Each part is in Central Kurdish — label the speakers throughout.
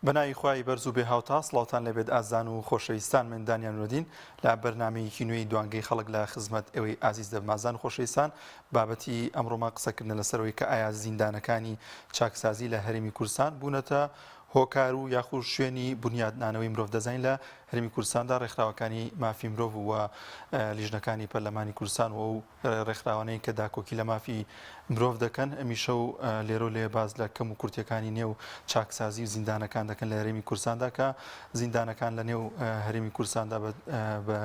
Speaker 1: بەناوی خوای بەرز و بێ هاوتا سڵاوتان لێبێت ئازیزان و خۆشەویستان من دانیان نورەدین لە بەرنامەیەکی نوێی دوانگەی خەڵک لە خزمەت ئێوەی ئازیز دەبم ئازیزان و خۆشەویستان بابەتی ئەمڕۆمان قسەکردنە لەسەرەوەی کە ئایا زیندانەکانی چاکسازی لە هەرێمی کوردستان بوونەتە هۆکار و یاخود شوێنی بنیادنانەوەی مرۆڤ دەزانین لە هەرێمی کوردستاندا ڕێکخراوەکانی مافی مرۆڤ و لیژنەکانی پەرلەمانی کوردستان و ڕێکخراوانەی کە داکۆکی لە مافی مرۆڤ دەکەن ئەمیشە و لێرەو لێ باس لە کەم و کورتیەکانی نێو چاکسازی و زیندانەکان دەکەن لە هەرێمی کوردستاندا کە زیندانەکان لە نێو هەرێمی کوردستاندا بە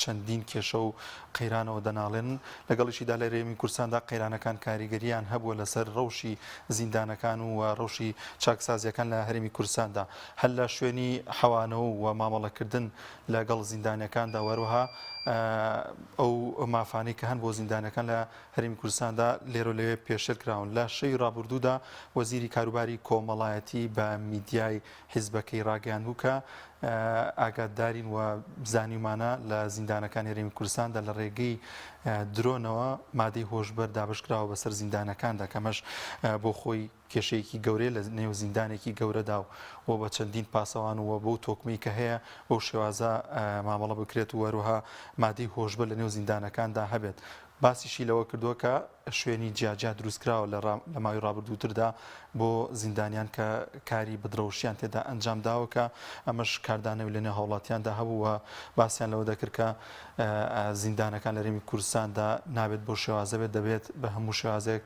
Speaker 1: چەندین کێشە و قەیرانەوە دەناڵێنن لەگەڵیشیدا لە هەرێمی کوردستاندا قەیرانەکان کاریگەریان هەبووە لەسەر ڕەوشی زیندانەکان و ڕەوشی چاکسازیەکان لە هەرێمی کوردستاندا هەر لە شوێنی حەوانەوە و مامەڵەکردن لەگەڵ زیندانیەکاندا و هەروەها ئەو مافانەی کە هەن بۆ زیندانیەکان لە هەرێمی کوردستاندا لێرە لەوێ پێشێل کراون. لە شەوی ڕابردوودا وەزیری کاروباری کۆمەڵایەتی بە میدیای حیزبەکەی ڕاگەیاندبوو کە ئاگادارین و زانیومانە لە زیندانەکانی هەرێمی کوردستاندا لە ڕێگەی درۆنەوە مادەی هۆشبەر دابەشکراوە بەسەر زیندانەکاندا کە ئەمەش بۆ خۆی کێشەیەکی گەورەیە لە نێو زیندانێکی گەورەدا و بە چەندین پاسەوان و بەو تۆکمەی کە هەیە بەو شێوازە مامەڵە بکرێت و هەروەها مادەی هۆشبەر لە نێو زیندانەکاندا هەبێت. باسیشی لەوە کردووە کە شوێنی جیاجیا دروستکراوە لە لە ماوەی ڕابردووتردا بۆ زیندانیان کە کاری بەدڕەوشتیان تێدا ئەنجام داوە کە ئەمەش کاردانەوەی لە نێو هاوڵاتیاندا هەبوو و باسیان لەوە دەکرد کە زیندانەکان لە هەرێمی کوردستاندا نابێت بەو شێوازە بێت، دەبێت بە هەموو شێوازێک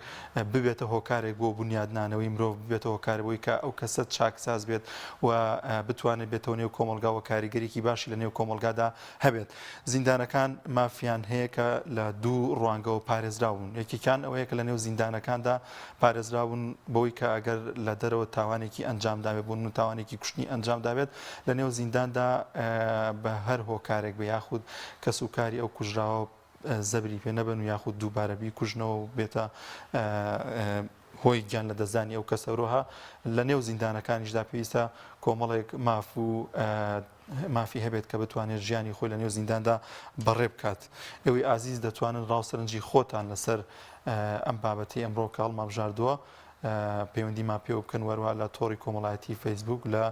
Speaker 1: ببێتە هۆکارێک بۆ بونیادنانەوەی مرۆڤ، ببێتە هۆکارێک بۆی کە ئەو کەسە چاکساز بێت و بتوانێت بێتەوە نێو کۆمەڵگا و کاریگەریی باشی لە نێو کۆمەڵگادا هەبێت. زیندانەکان مافیان هەیە کە لە دوو ڕوانگەوە پارێزراو بن، یەکێکیان ئەوەیە کە لە نێو زیندانەکاندا پارێزراون بەوەی کە ئەگەر لە دەرەوە تاوانێکی ئەنجام دابێت بۆ نمونە تاوانێکی کوشتنی ئەنجام دابێت لە نێو زینداندا بە هەر هۆکارێک بێ یاخود کەس و کاری ئەو کوژراوە زەبری پێ نەبن و یاخود دووبارە بیکوژنەوە و بێتە هۆی گیان لە دەستدانی ئەو کەسەرۆها لە نێو زیندانەکانیشدا پێویستە کۆمەڵێک ماف و مافی هەبێت کە بتوانێت ژیانی خۆی لە نێو زینداندا بەڕێ بکات. ئێوەی ئازیز دەتوانن ڕاو سەرنجی خۆتان لەسەر ئەم بابەتەی ئەمڕۆ کە هەڵمابژاردووە پەیوەندیمان پێوە بکەن وەروە لە تۆڕی کۆمەڵایەتی فەیسبوک لە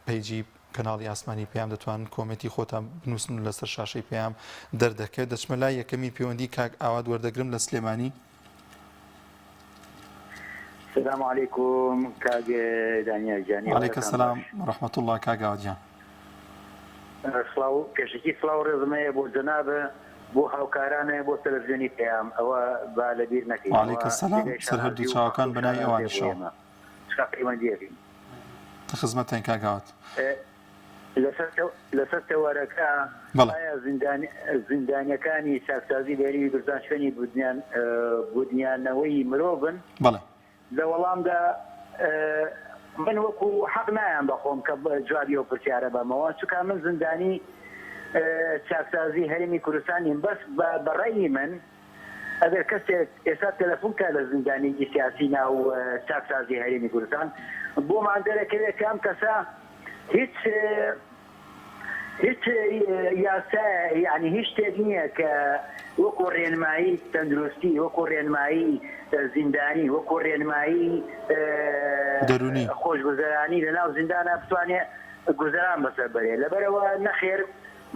Speaker 1: پەیجی کەناڵی ئاسمانی پەیام دەتوانن کۆمێنتی خۆتان بنووسن و لەسەر شاشەی پەیام دەردەکەوێت. دەچمە لای یەکەمین پەیوەندی کاک ئاوات وەردەگرم لە سلێمانی.
Speaker 2: سلام علیکم کاک دانیال گیان
Speaker 1: وعلیک
Speaker 2: ئێوارەتان
Speaker 1: السلام
Speaker 2: باش.
Speaker 1: و رحمة اللە کاک ئاوات گیان.
Speaker 2: سڵاو پێشەکی سڵاو ڕێزم هەیە بۆ جەنابە بۆ هاوکارانە بۆ تەلەفزیۆنی پەیام ئەوە با لەبیر نەکەین
Speaker 1: وعلیک
Speaker 2: ئەوە
Speaker 1: السلام
Speaker 2: جێگای
Speaker 1: سەر هەردوو
Speaker 2: شانازی و
Speaker 1: چاوەکان
Speaker 2: فەخر و
Speaker 1: بە ناوی
Speaker 2: شانازیە بۆ
Speaker 1: ئەوانیشەوە.
Speaker 2: ئێمە چونکە پەیوەندیەکەین.
Speaker 1: لە خزمەتتاین کاک ئاوات.
Speaker 2: لەسەر لەسەر تەوەرەکە
Speaker 1: بەڵێ.
Speaker 2: ئایا زیندانی زیندانیەکانی چاکسازی لە هەرێمی کوردستان شوێنی بنیان بنیانەوەی مرۆڤن؟
Speaker 1: بەڵێ.
Speaker 2: لە وەڵامدا من وەکو حەق نایەم بە خۆم کە جوابی ئەو پرسیارە بەمەوە چونکە من زیندانی چاکسازی هەرێمی کوردستان نیم بەس بە ڕەئی من ئەگەر کەسێک ئێستا تەلەفون بکات لە زیندانیەکی سیاسی ناو چاکسازی هەرێمی کوردستان بۆمان دەرەکەوێت کە ئەم کەسە هیچ هیچ یاسا یعنی هیچ شتێک نییە کە وەکو ڕێنمایی تەندروستی وەکو ڕێنمایی زیندانی وەکو ڕێنمایی
Speaker 1: دەرونی
Speaker 2: خۆشگوزەرانی لە ناو زیندانە بتوانێت گوزەران بەسەر بەرێ لەبەرەوە نەخێر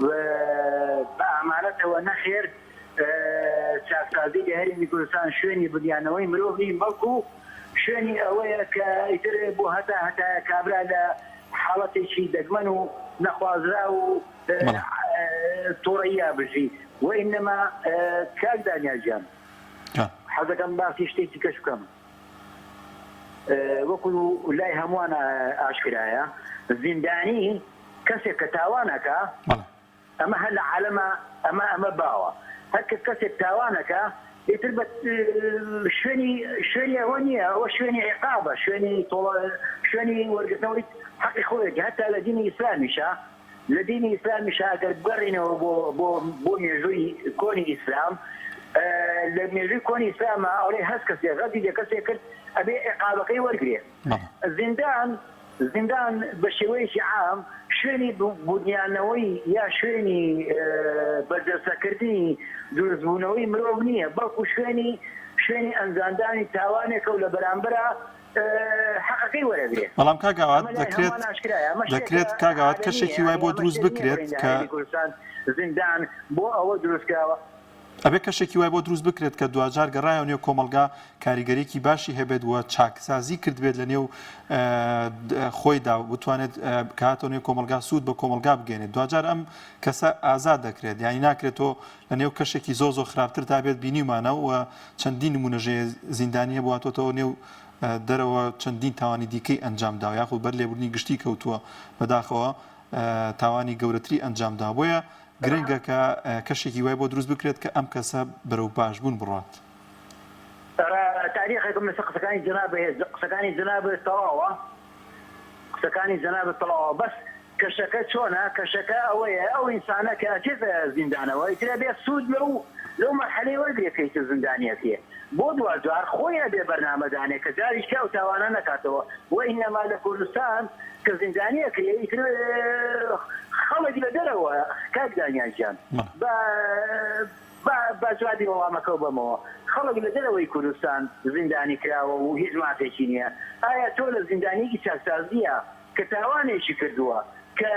Speaker 2: بە ئامانەتەوە نەخێر چاکسازی لە هەرێمی کوردستان شوێنی بنیانەوەی مرۆڤ نین، بەڵکو شوێنی ئەوەیە کە ئیتر بۆ هەتا هەتایە کابرا لە حاڵەتێکی دەگمەن و نەخوازراو و توڕەییا بژی. وئینەما کاک دانیال گیان حەزەکەم باسی شتێکی کەش بکەم. وەکو لای هەمووان ئاشکرایە زیندانی کەسێک کە تاوان ئەکا، ئەمە هەر لە عالەما ئەمە ئەمە باوە هەر کە کەسێک تاوانەکا ئیتر بە شوێنی شوێنی ئەوە نییە ئەوە شوێنی عیقابە شوێنی تۆڵە شوێنی وەرگرتنەوەی حەقی خۆیەتی هەتا لە دینی ئیسلامیشا لە دینی ئیسلامیشا ئەگەر بگەڕینەوە بۆ بۆ بۆ مێژووی کۆنی ئیسلام لە مێژووی کۆنی ئیسلاما ئەڵێ هەست کەسێ غەدری لە کەسێک کرد ئەبێ عیقابەکەی وەرگرێ زیندان زیندان بە شێوەیەکی عام شوێنی بونیانەوەی یا شوێنی بەرجەستەکردنی دروستبوونەوەی مرۆڤ نییە، بەڵکو شوێنی شوێنی ئەنجامدانی تاوانێکە و لە بەرامبەرا. حەقەکەی وەرەگرێ.
Speaker 1: بەڵام کاک ئاوات
Speaker 2: ئەمە لای
Speaker 1: دەکرێت
Speaker 2: هەمووان ئاشکرایە، ئەمە شتێکە
Speaker 1: دەکرێت کاک ئاوات
Speaker 2: عالەمییە،
Speaker 1: کەشێکی وای
Speaker 2: یانی
Speaker 1: بۆ
Speaker 2: ئەمە
Speaker 1: دروست
Speaker 2: شتێک نییە
Speaker 1: بکرێت
Speaker 2: بڵێین لە
Speaker 1: کە
Speaker 2: هەرێمی کوردستان زیندان بۆ ئەوە دروست کراوە.
Speaker 1: ئەبێ کەشێکی وای بۆ دروست بکرێت کە دواجار گەڕایەوە نێو کۆمەڵگا کاریگەریەکی باشی هەبێت و چاکسازی کردبێت لە نێو خۆیدا و بتوانێت کە هاتەوە نێو کۆمەڵگا سوود بە کۆمەڵگا بگەێنێت دواجار ئەم کەسە ئازاد دەکرێت یانی ناکرێت تۆ لە نێو کەشێکی زۆر زۆر خراپتردا بێت بینیومانە و چەندین نمونە ژێ زیندانی هەبوو هاتۆتەوە نێو دەرەوە چەندین تاوانی دیکەی ئەنجام داوە یاخود بەر لێبوردنی گشتی کەوتووە بەداخەوە تاوانی گەورەتری ئەنجام دا بۆیە گرنگە کە کەشێکی وای بۆ دروست بکرێت کە ئەم کەسە بەرەو باشبوون بڕات.
Speaker 2: تاریخێکم لەسەر قسەکانی جەنابت هەیە قسەکانی جەنابت تەواوە قسەکانی جەنابت تەواوە بەس کەشەکە چۆنە کەشەکە ئەوەیە ئەو ئینسانە کە ئەچێتە زیندانەوە ئیتر ئەبێ سوود لەو لەو مەرحەلەی وەرگرێ کە ئیتر زیندانی ئەکرێ بۆ دواجار خۆی ئەبێ بەرنامە دانێ کە جاریش کە ئەو تاوانە نەکاتەوە وئینەما لە کوردستان کە زیندانی ئەکرێ ئیتر خەڵک لە دەرەوە کاک دانیال گیان با با با جوابی وەڵامەکەو بەمەوە خەڵک لە دەرەوەی کوردستان زیندانی کراوە و هیچ مافێکی نیە ئایا تۆ لە زیندانیەکی چاکسازیە کە تاوانێکی کردووە، کە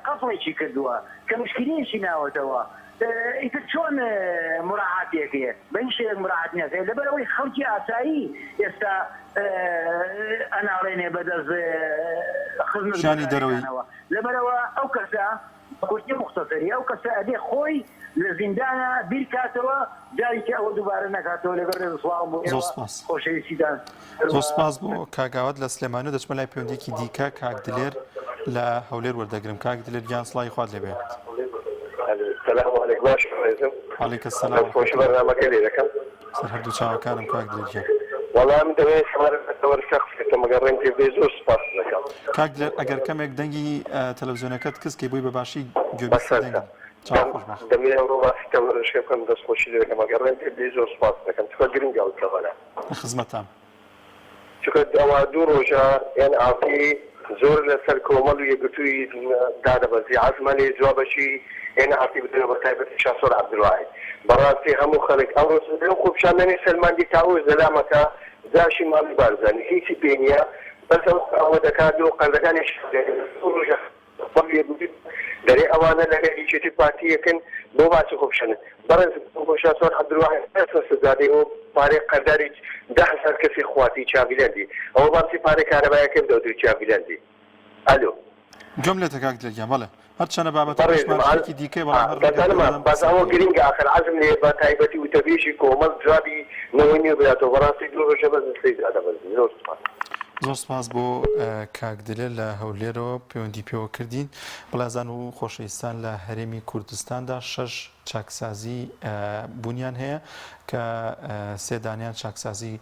Speaker 2: قەتڵێکی کردووە، کە مشکیلەیەکی ناوەتەوە، ئیتر چۆن موراعاتی ئەکرێ؟ بە هیچ شێوەیەک موراعات ناکرێ، لەبەر ئەوەی خەڵکی ئاسایی ئێستا ئەناڵێنێ بەدەست
Speaker 1: ژیانی دەرەوەی.
Speaker 2: خزمەتگوزاریەکانەوە، لەبەرئەوە ئەو کەسە. بە کورتی و موختەسەری ئەو کەسە ئەبێ خۆی لە زیندانا بیر کاتەوە جارێکی ئەوە دووبارە نەکاتەوە لەگەڵ ڕێز و سڵاوم بۆ
Speaker 1: زۆر
Speaker 2: ئێوە
Speaker 1: سپاس.
Speaker 2: خۆشەویستیتان
Speaker 1: زۆر
Speaker 2: هەروا.
Speaker 1: سپاس بۆ کاک ئاوات لە سلێمانی و دەچمە لای پەیوەندیەکی دیکە کاک دلێر لە هەولێر وەردەگرم کاک دلێر گیان سڵاوی خوات لێ بێت.
Speaker 3: سلام علیک باش بەڕێزم
Speaker 1: وعلیک السلام
Speaker 3: دەست خۆشی
Speaker 1: ورحمة الله
Speaker 3: بەرنامەکە لێ دەکەم.
Speaker 1: سەر هەردوو چاوەکانم کاک دلێر گیان.
Speaker 3: وەڵا من دەمەوێت سەبارەت بە تەوەرەکە قسە بکەم ئەگەر ڕێم پێ بدەی زۆر سوپاست دەکەم.
Speaker 1: کاک دلێر ئەگەر کەمێک دەنگی تەلەفزیۆنەکەت کز کەی بۆی بە باشی گوێبیستی
Speaker 3: بەسەرتە
Speaker 1: دەنگم. چاو خۆش باش.
Speaker 3: دەمەوێت ئەمڕۆ باسی تەوەرەکە بکەم دەست خۆشی لێ دەکەم ئەگەر ڕێم پێ بدەی زۆر سوپاست دەکەم چونکە گرنگە ئەو تەوەرە.
Speaker 1: لە خزمەتام.
Speaker 3: چونکە ئەوە دوو ڕۆژە ئێن ئاڕ تی زۆر لەسەر کۆمەڵ و یەکگرتووی دادەبەزی عەزمە لێ جوابەکی ئێن ئاڕ تی بدەنەوە بە تایبەتی شاسوار عەبدولواحید بەڕاستی هەموو خەلک ئەمڕۆ لەو خۆپیشاندانەی سەلماندی کە ئەو زەلامەکە جاشی ماڵی بارزانی هیچی پێ نیە بەس ئەو ئەوە دەکات و قەرزەکانی دوو ڕۆژە دەرێ ئەوانە لەگەل یەکێتی و پارتی یەکن بۆ باسی خۆپیشاندان بەڕێز بۆ شاسوار عەبدولواحید ئێستا سزادەی ئەوە پارەی قەرداری 10000 کەسی خواتی چاڤیلەندی ئەوە باسی پارەی کارەبایەکەی بدەوە دوو چاڤیلەندی ئەلۆ.
Speaker 1: گوێم لێتە کاک دلێر گیان بەڵێ هەرچەنە
Speaker 3: بەڕێزم
Speaker 1: بابەتەکەشمان
Speaker 3: ئا
Speaker 1: شتێکی دیکەیە بەڵام هەر ڕێگەت
Speaker 3: دەزانم
Speaker 1: پێ دەدەم
Speaker 3: بەس
Speaker 1: قسە
Speaker 3: ئەوە
Speaker 1: بکەی.
Speaker 3: گرینگە ئاخر عەزم لێ بە تایبەتی وتەبێژی کۆمەڵ جوابی نەوەی نوێ بداتەوە بەڕاستی دوو ڕۆژە بەس لەسەری دادەبەزم زۆر سوپاس.
Speaker 1: زۆر سپاس بۆ کاک دلێر لە هەولێرەوە پەیوەندی پێوە کردین. بەڵێزان و خۆشەویستان لە هەرێمی کوردستاندا شەش چاکسازی بوونیان هەیە کە سێ دانیان چاکسازی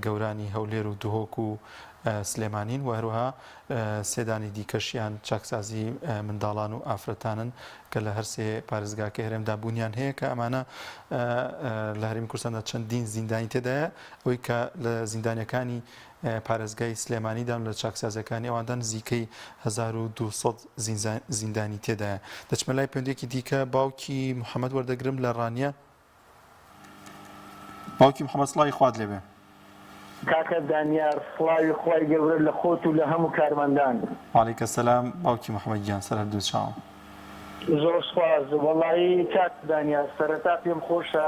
Speaker 1: گەورانی هەولێر و دهۆک و سلێمانین و هەروەها سێ دانی دیکەشیان چاکسازی منداڵان و ئافرەتانن کە لە هەرسێ پارێزگاکەی هەرێمدا بوونیان هەیە کە ئەمانە لە هەرێمی کوردستاندا چەندین زیندانی تێدایە ئەوەی کە لە زیندانیەکانی پارێزگای سلێمانیدان و لە چاکسازیەکانی ئەواندا نزیکەی 1200 زیندانی تێدایە. دەچمە لای پەیوەندیەکی دیکە باوکی محەمەد وەردەگرم لە ڕانیە. باوکی محەمەد سڵاوی خوات لێبێ.
Speaker 4: کاکە دانیار سڵاوی خوای گەورە لە خۆت و لە هەموو کارمەندان.
Speaker 1: وعلیک السلام باوکی محمد گیان سەر هەردوو چاوم.
Speaker 4: زۆر سوپاس وەڵایی کاک دانیار سەرەتا پێم خۆشە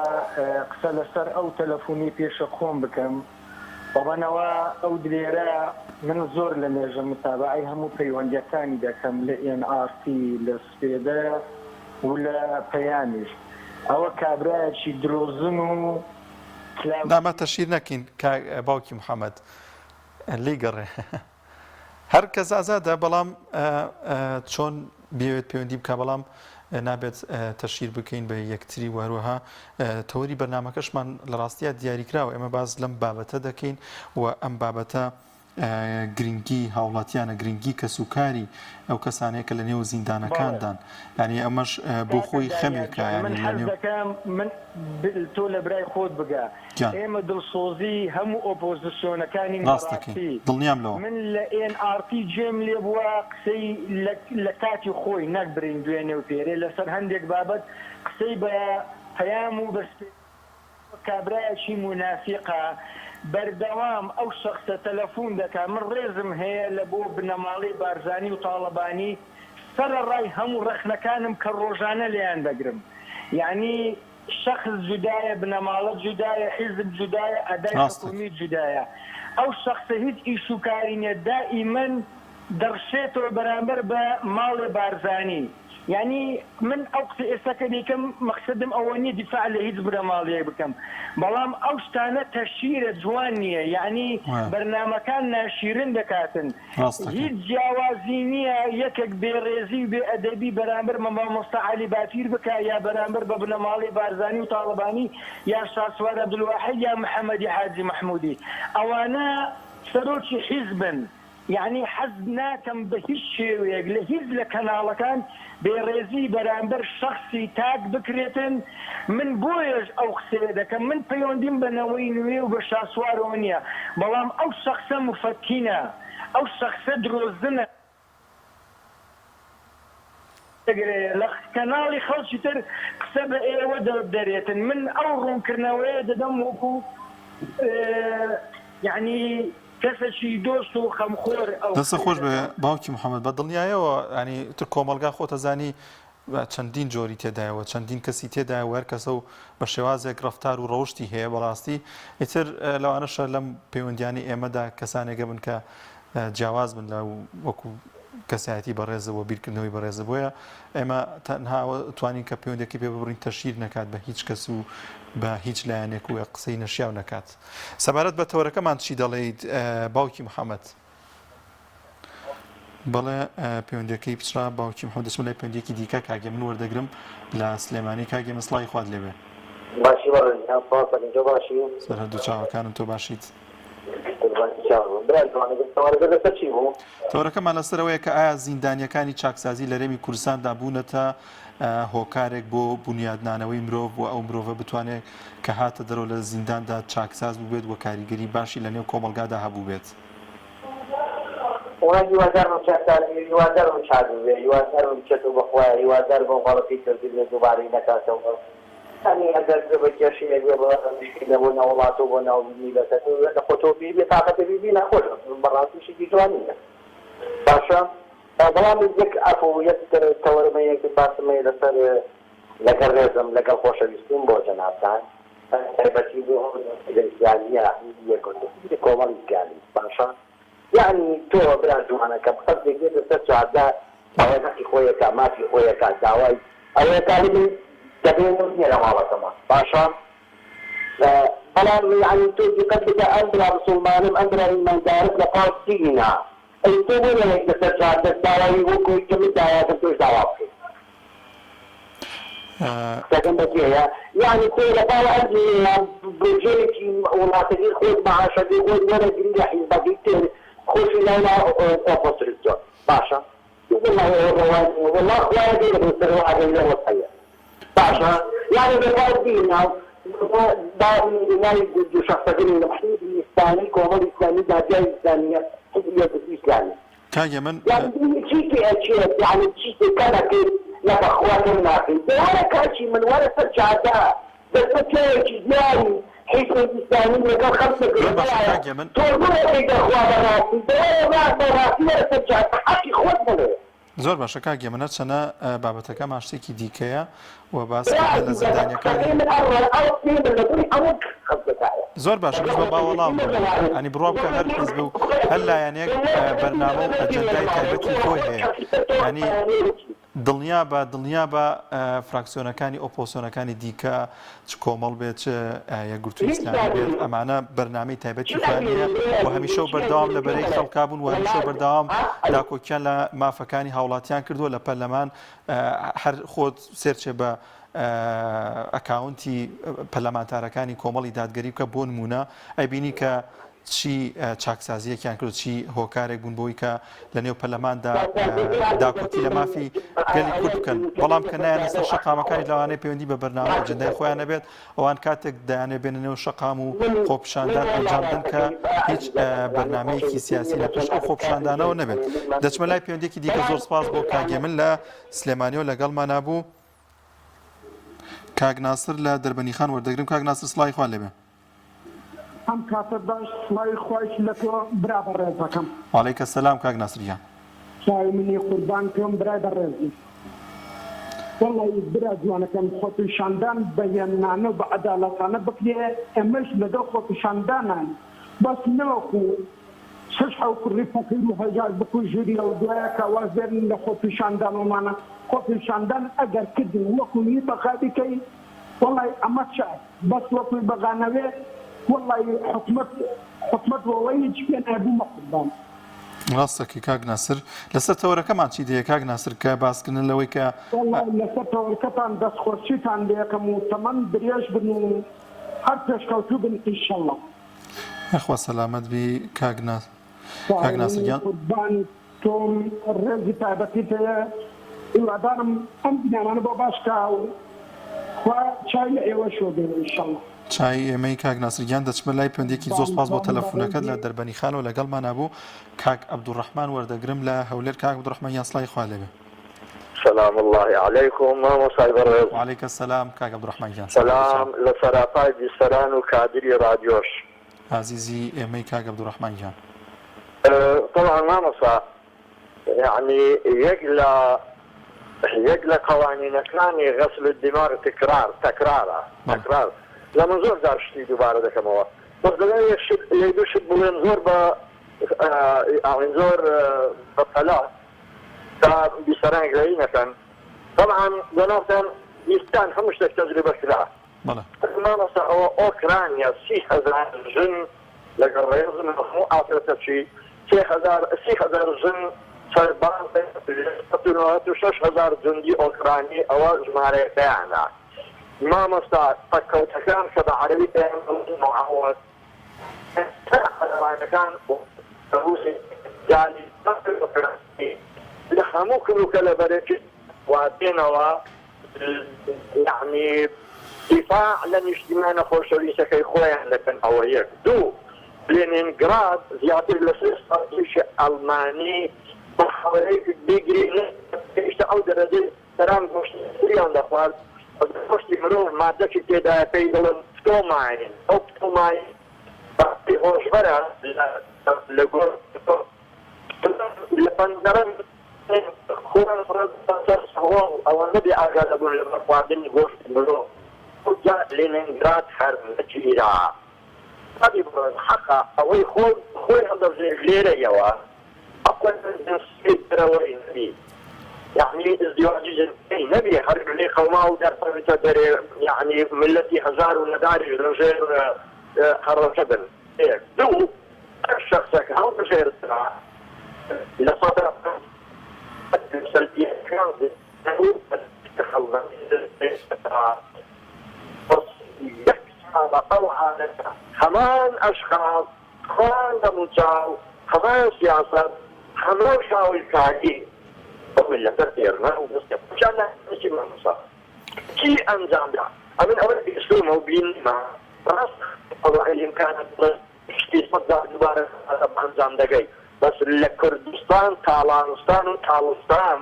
Speaker 4: قسە لەسەر ئەو تەلەفونەی پێشە خۆم بکەم بەڵەنەوە ئەو دلێرە من زۆر لە مێژە متابەعەی هەموو پەیوەندیەکانی دەکەم لە ئێن ئاڕ تی لە سپێدە و لە پەیامیش ئەوە کابرایەکی درۆزن و کلاو
Speaker 1: نا با تەشهیر نەکەین کاک باوکی محمد لێی گەڕێ. هەر کەس ئازادە بەڵام چۆن بیەوێت پەیوەندی بکا بەڵام نابێت تەشهیر بکەین بە یەکتری و هەروەها تەوەری بەرنامەکەشمان لە ڕاستیە دیاریکراوە ئێمە باس لەم بابەتە دەکەین و ئەم بابەتە گرنگی هاوڵاتیانە گرنگی کەسوکاری ئەو کەسانەیە کە لە نێو زیندانەکاندان یانی ئەمەش بۆ
Speaker 4: کاکە
Speaker 1: خۆی
Speaker 4: دانیار
Speaker 1: خەمێکە
Speaker 4: گیان من
Speaker 1: یانی لە
Speaker 4: حەز
Speaker 1: نێو
Speaker 4: دەکەم من تۆ لە برای خۆت بگە
Speaker 1: گیان.
Speaker 4: ئێمە دڵسۆزی هەموو ئۆپۆزسیۆنەکانین
Speaker 1: ڕاست دەکەی
Speaker 4: بەڕاستی
Speaker 1: دڵنیام لەوە.
Speaker 4: من لە ئێن ئاڕ تی گوێم لێ بووە قسەی لە لە کاتی خۆی نەک برین دوێنێ و پێرێ لەسەر هەندێک بابەت قسەی بە پەیام و بە سپێ کابرایەکی مونافیقە. بەردەوام ئەو شەخسە تەلەفون دەکا من ڕێزم هەیە لە بۆ بنەماڵەی بارزانی و تاڵەبانی سەرەڕای هەموو ڕەخنەکانم کە ڕۆژانە لێیان دەگرم یانی شەخس جودایە بنەماڵە جودایە حیزب جودایە ئەدای حکومی جودایە ئەو شەخسە هیچ ئیش و کاری نیە دائیمەن دەڕشێتەوە بەرامبەر بە ماڵێ بارزانی یانی من ئەو قسە ئێستا کە دەیکەم مەقسەدم ئەوە نیە دیفاع لە هیچ بنەماڵیەک بکەم بەڵام ئەو شتانە تەشیرە جوان نیە یانی بەرنامەکان ناشیرن دەکاتن هیچ جیاوازی نیە یەکێک بێ ڕێزی و بێ ئەدەبی بەرامبەر بە مامۆستا عەلی باپیر بکا یا بەرامبەر بە بنەماڵەی بارزانی و تاڵەبانی یا شاسوار عەبدولواحید یا محەمەدی حاجی مەحمودی ئەوانە سەرۆکی حیزبن یەعنی حەز ناکەم بە هیچ شێوەیەک لە هیچ لە کەناڵەکان بێڕێزی بەرامبەر شەخسی تاک بکرێتن، من بۆیەش ئەو قسەیە دەکەم، من پەیوەندیم بە نەوەی نوێ و بە شاسوارەوە نییە، بەڵام ئەو شەخسە موفەتینە، ئەو شەخسە درۆزنە. دەگرێ لە کەناڵی خەڵکی تر قسە بە ئێوە دەرێتن من ئەو ڕوونکردنەوەیە دەدەم وەکو یەعنی کەسەکی دۆست و خەمخۆر ئەو
Speaker 1: دەستت خۆش بێ باوکی محەممەد بە دڵنیایەوە ینی تر کۆمەڵگا خۆتەزانی چەندین جۆری تێدایە و چەندین کەسی تێدایە و هەر کەسە و بە شێوازێک ڕەفتار و ڕەوشتی هەیە بەڕاستی ئیتر لەوانەشە لەم پەیوەندیانی ئێمەدا کەسانێکە بن کە جیاواز بن لە وەکو کەسایەتی بەڕێزە و بیرکردنەوەی بەڕێزە بۆیە ئێمە تەنها توانین کە پەیوەندەکەی پێ ببڕین تەشیر نەکات بە هیچ کەس و بە هیچ لایەنێک و قسەی نەشیاو نەکات سەبارەت بە تەوەرەکەمان چی دەڵێیت باوکی محەممەد؟ بەڵێ پەیوەندەکەی پچڕا باوکی محەممەد دەچم لای پەیوەندیەکی دیکە کاک هێمن وەردەگرم لە سلێمانی کاک هێمن سڵاوی خوات لێبێ.
Speaker 5: باشی بەڕێز گیان سپاس دەکەم تۆ باشی؟
Speaker 1: سەر هەردوو چاوەکانم تۆ باشیت؟
Speaker 5: قوربانی چاوم برا جوانەکەم تەوەرەکە لەسەر چی بوو؟
Speaker 1: تەوەرەکەمان لەسەر ئەوەیە کە ئایا زیندانیەکانی چاکسازی لە هەرێمی کوردستاندا بوونەتە هۆکارێک بۆ بونیادنانەوەی مرۆڤ و ئەو مرۆڤە بتوانێت کە هاتە دەرەوە لە زینداندا چاکساز بووبێت و کاریگەری باشی لە نێو کۆمەڵگادا هەبووبێت؟
Speaker 5: وەڵا هیوادارم چاکسازی هیوادارم چاک ببێ هیوادارم بچێتەوە بە خوایە هیوادارم ئەو غەڵەتەی کردبێ دووبارەی نەکاتەوە یانی ئەگەر بە کێشەیەک بێ بە مشکیلە بۆ ناو وڵات و بۆ ناو میلەتەکە لە خۆتەوە بی بێ تاقەتە بی بی ناخۆشە بەڕاستی شتێکی جوان نییە باشە بەڵام یەک عەفو یەک تەوەرم هەیە یەک باسم هەیە لەسەر لەگەڵ ڕێزم لەگەڵ خۆشەویستیم بۆ جەنابتان تایبەتی بۆ ئەو دەستە ئیسلامیە حیزبی یەکگرتوو کۆمەڵی ئیسلامی باشە یەعنی تۆ برا جوانەکەم خەڵکێک دێتە سەر جادە داوای هەقی خۆی ئەکا مافی خۆی ئەکا داوای ئەوەی ئەکا من دەبێ نەوت نیە لە ماڵەکەما باشە بەڵام یەعنی تۆ دیقەت بدە ئەم برا مسوڵمانەم ئەم برا ئیماندارەم لە پاڵ دینە ئەی تۆ بۆ نایەیتە سەر جادە داوای وەک ئەوەی کە من داوا ئەکەم تۆش داوا بکەی قسەکەم بەجێیە یەعنی تۆ لە پاڵ ئەم دینەیا بودجەیەکی وڵاتەکەی خۆت مەعاشەکەی خۆت وەرەگری لە حیزبەکەی تر خۆشی لای لا ئۆپۆسرسیۆن باشە وەڵاهی ئەوە ڕەوا نیە وەڵا خوایە گەورە بۆ سەرەوە ئاگای لە وەزعیە باشە یانی لە پاڵ دینا با ناوی دوو شەخسەکە نێنم حیزبی ئیسلامی کۆمەڵی ئیسلامی دادگای ئیسلامیە حیزبی یەکگرتووی ئیسلامی
Speaker 1: کاک هێمن
Speaker 5: یانی ببینی چی پێ ئەچێت یانی چی پێ کەم ئەکەیت لە بەخوا کەم ناکەیت دە وەرە کاکی من وەرە سەر جادە دەستە پیاوێکی دیاری حیزبێکی ئیسلامی لەگەڵ خەڵکێک
Speaker 1: زۆر باشە
Speaker 5: لەگەڵایە
Speaker 1: کاک هێمن
Speaker 5: تۆ بۆ ئەکەی دەخوا بەڕاستی دە وەرە ڕا بەڕاستی وەرە سەر جادە حەقی خۆت بڵێ.
Speaker 1: زۆر باشە کاک هێمن هەرچەنە بابەتەکەمان شتێکی دیکەیە و باس کردنە لە زیندانیەکانی زۆر باشە منیش بە با وەڵام بدەمەوە یانی بڕوا بکە هەر حیزب و هەر لایەنێک بەرنامە و ئەجەندای تایبەتی خۆی هەیە یانی دڵنیابە دڵنیابە فراکسیۆنەکانی ئۆپۆسیۆنەکانی دیکە چ کۆمەڵ بێت چ یەکگرتووی ئیسلامی بێت ئەمانە بەرنامەی تایبەتی خۆیان هەیە و هەمیشە و بەردەوام لە بەرەی خەڵکا بوون و هەمیشە و بەردەوام داکۆکیان لە مافەکانی هاوڵاتیان کردووە لە پەرلەمان هەر خۆت سێرچێ بە ئەکاونتی پەرلەمانتارەکانی کۆمەڵی دادگەری بکە بۆ نمونە ئەبینی کە چی چاکسازیەکیان کرد چی هۆکارێک بوون بۆی کە لە نێو پەرلەماندا داکۆکی لە مافی گەلی کورد بکەن بەڵام کە نایەنە سەر شەقامەکانی لەوانەیە پەیوەندی بە بەرنامە ئەجندای خۆیان نەبێت ئەوان کاتێک دەیانێ بێنە نێو شەقام و خۆپیشاندان ئەنجام بدەن کە هیچ بەرنامەیەکی سیاسی لە پشت ئەو خۆپیشاندانەوە نەبێت. دەچمە لای پەیوەندیەکی دیکە زۆر سپاس بۆ کاک هێمن لە سلێمانیەوە لەگەڵمانا بوو. کاک ناسر لە دەربەنیخان وەردەگرم کاک ناسر سڵاوی خوات لێبێ.
Speaker 6: ئەم کاتەت باش سڵاوی خوایش لە تۆ برا بەڕێزەکەم.
Speaker 1: وعلیک السلام کاک ناسر گیان.
Speaker 6: چاوی منی قوربان تۆم برای بەڕێزم. وەڵایی برا جوانەکەم خۆپیشاندان بە هێمنانە و بە عەدالەتانە بکرێ ئێمەش لەگەڵ خۆپیشانداناین بەس نەوەکو شەش حەو کوڕی فەقیر و هەژار بکوژریە و دوایە کە واز بێنن لە خۆپیشاندان ومانە خۆپیشاندان ئەگەر کردی وەکو هی بەغا بیکەی وەڵای ئەمە چاک بەس وەکو هی بەغا نەوێ وەڵای حکومەت حکومەت وەوەی هیچ پێ نایە بوومە قوربان.
Speaker 1: ڕاست دەکەی کاک ناسر. لەسەر تەوەرەکەمان چی دێ کاک ناسر کە باسکردن لەوەی کە.
Speaker 6: وەڵای لەسەر تەوەرکەتان دەستخۆشیتان لێکەم و تەمەن درێژ بن و هەر پێشکەوتوو بن ئیشەڵا.
Speaker 1: یاخوا سەلامەت بی کاک کاک ناسر گیان.
Speaker 6: قوربانی تۆم ڕێزی تایبەتیت هەیە هیوادارم ئەم بینانانە بۆ باش کا و خوا چاوی لە ئێوەشەوە بێ ئیشەڵا.
Speaker 1: چای ئێمەی کاک ناسر گیان دەچمە لای پەندێکی زۆر سپاس بۆ تەلەفونەکەت لە دەربەنیخانەوە لەگەڵمانا بوو کاک عەبدولڕەحمان وەردەگرم لە هەولێر کاک عەبدولڕەحمان گیان سڵاوی خوا لێبێ.
Speaker 7: سلام اللە علیکم مامۆستای بەڕێز.
Speaker 1: وعلیک السلام کاک عبدالرحمن گیان
Speaker 7: سلام لە سەراپای بیسەران و کادری ڕادیۆش.
Speaker 1: ئازیزی ئێمەی کاک عبدالرحمن گیان.
Speaker 7: طبعا مامۆستا یەعنی یەک لە یەک لە قەوانینەکانی غسل الدماغ تکرار تەکرارە تەکرار لە من زۆر جار شتی دووبارە دەکەمەوە بەس دەمەوێ یەک شت یەک دوو شت بڵێم زۆر بە یەعنی زۆر بە پەلە تا بیسەران گلەیی نەکەن تەبعەن جەنابتان بیستان هەموو شتێک تەجروبە کرا مامۆستا ئەوە ئۆکرانیا 30هەزار ژن لەگەڵ ڕێزم لە هەموو ئافرەتەکی سێ هەزار 30هەزار ژن سەرباز 96 هەزار جوندی ئۆکرانی ئەوە ژمارەیەکەیانە مامۆستا پەککەوتەکان کە بە عەرەبی پێیان دەڵێن معەوەد عەرەبانەکان لە هەموو کلوکە لە بەرێکی وا دێنەوە یەعنی دیفاع لە نیشتیمانە خۆشەویستەکەی خۆیان دەکەن ئەوە یەک دوو لێنینگراد زیاتر لە سێ ساڵیشی ئەڵمانی بە حەوەی بیگری گەیشتە ئەو دەرەجەی سەران گۆشتی سوریان دەخوارد، گۆشتی مرۆڤ مادەکی تێدایە پێی دەڵێن پتۆماین، ئەو پتۆماین مادەی هۆشبەرە لە گۆشتی مرۆڤ. لە پەنجەرە خۆیان فڕێدەدان سەر سەهۆڵ، ئەوەندە بێ ئاگا دەبوون لەبەر خواردنی گۆشتی مرۆڤ. ئەوجا لێنینگراد هەر نەگیرا. کاکی بەڕێز حەقە ئەوەی خۆی خۆی هەڵدەبژێرێت لێرەیەوە ئەقڵ جنسی دەرەوەی نەبی یەعنی ئزدیواجی جنسی نەبی هەر لێ قەوماو دەرکەوێتە دەرێ یەعنی ملەتی هەژار و نەداریش لەژێر هەڕەشە بن یەک دوو هەر شەخسەک هەڵبژێردرا لە سەدا سەلبیەکان یەک ساڵە ئەو عالەمە هەمان ئەشخاس هەمان دەموچاو هەمان سیاسەت هەمان کاولکاری ئەو میللەتە تێرنە و دەستی خۆشیان ناچی مامۆستا چی ئەنجام دا ئەمن ئەوەی بیستومە و بینیمە ڕاست ئەوە ئیمکانە بڵێ شتی سەد جار دووبارە بە ئەنجام دەگەی بەس لە کوردستان تاڵانستان و تاڵستان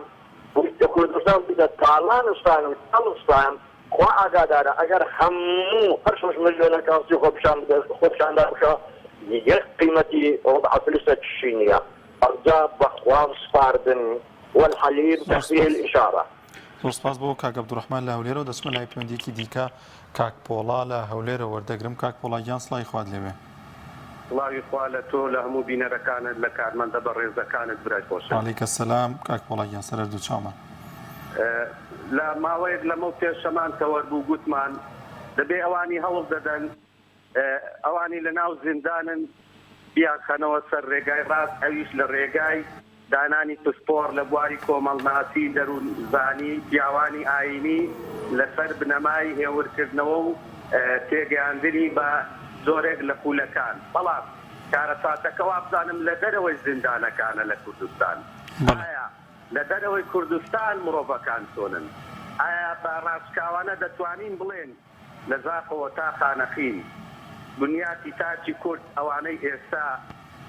Speaker 7: بوویتە کوردستان بوویتە تاڵانستان و تاڵستان خوا ئاگادارە ئەگەر هەموو هەر شەش ملیۆنە کاسی خۆپیشان بدە خۆپیشاندان بکە یەک قیمەتی ڕوبعە فلسێکیشی نییە ئەوجا بەخوام سپاردن والحلیم
Speaker 1: زۆر
Speaker 7: تخفیه
Speaker 1: سپاس.
Speaker 7: الاشارە.
Speaker 1: زۆر سپاس بۆ کاک عەبدولڕەحمان لە هەولێرەوە دەچمە لای پەیوەندیەکی دیکە کاک پۆڵا لە هەولێرەوە وەردەگرم کاک پۆڵا گیان سڵاوی خوات لێبێ.
Speaker 8: سڵاوی خوا لە تۆ لە هەموو بینەرەکانت لە کارمەندە بەڕێزەکانت برای خۆشەویست.
Speaker 1: وعلیک السلام کاک پۆڵا گیان سەر هەردوو چاومان.
Speaker 8: لە ماوەیەک لەمەو پێش هەمان تەوەر بوو گوتمان دەبێ ئەوانی هەوڵ دەدەن ئەوانی لە ناو زیندانن بیانخەنەوە سەر رێگای راست ئەویش لە رێگای دانانی پسپۆڕ لە بواری کۆمەڵناسی، دەروونزانی، پیاوانی ئایینی لەسەر بنەمای هێورکردنەوە و تێگەیاندنی بە جۆرێک لە خولەکان. بەڵام کارەساتەکە وابزانم لە دەرەوەی زیندانەکانە لە کوردستان. ئایا لە دەرەوەی کوردستان مرۆڤەکان چۆنن؟ ئایا بە ڕاشکاوانە دەتوانین بڵێین لە زاخۆوە تا خانەقین، بنیاتی تاکی کورد ئەوانەی ئێستا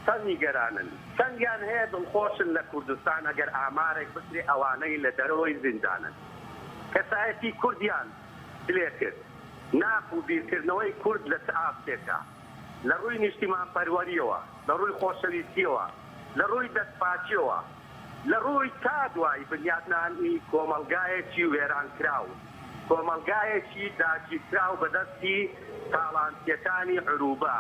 Speaker 8: چەند نیگەرانن، چەندیان هەیە دڵخۆشن لە کوردستان ئەگەر ئامارێک بکرێ ئەوانەی لە دەرەوەی زیندانن کەسایەتی کوردیان چ لێکرد، ناخ و بیرکردنەوەی کورد لە چ ئاستێکە؟ لە ڕووی نیشتیمانپەروەرییەوە، لە ڕووی خۆشەویستییەوە، لە ڕووی دەستپاکییەوە، لە ڕووی تا دوایی بنیاتنانی کۆمەڵگایەکی وێرانکراو، کۆمەڵگایەکی داگیرکراو بە دەستی تاڵانچییەکانی عروبە،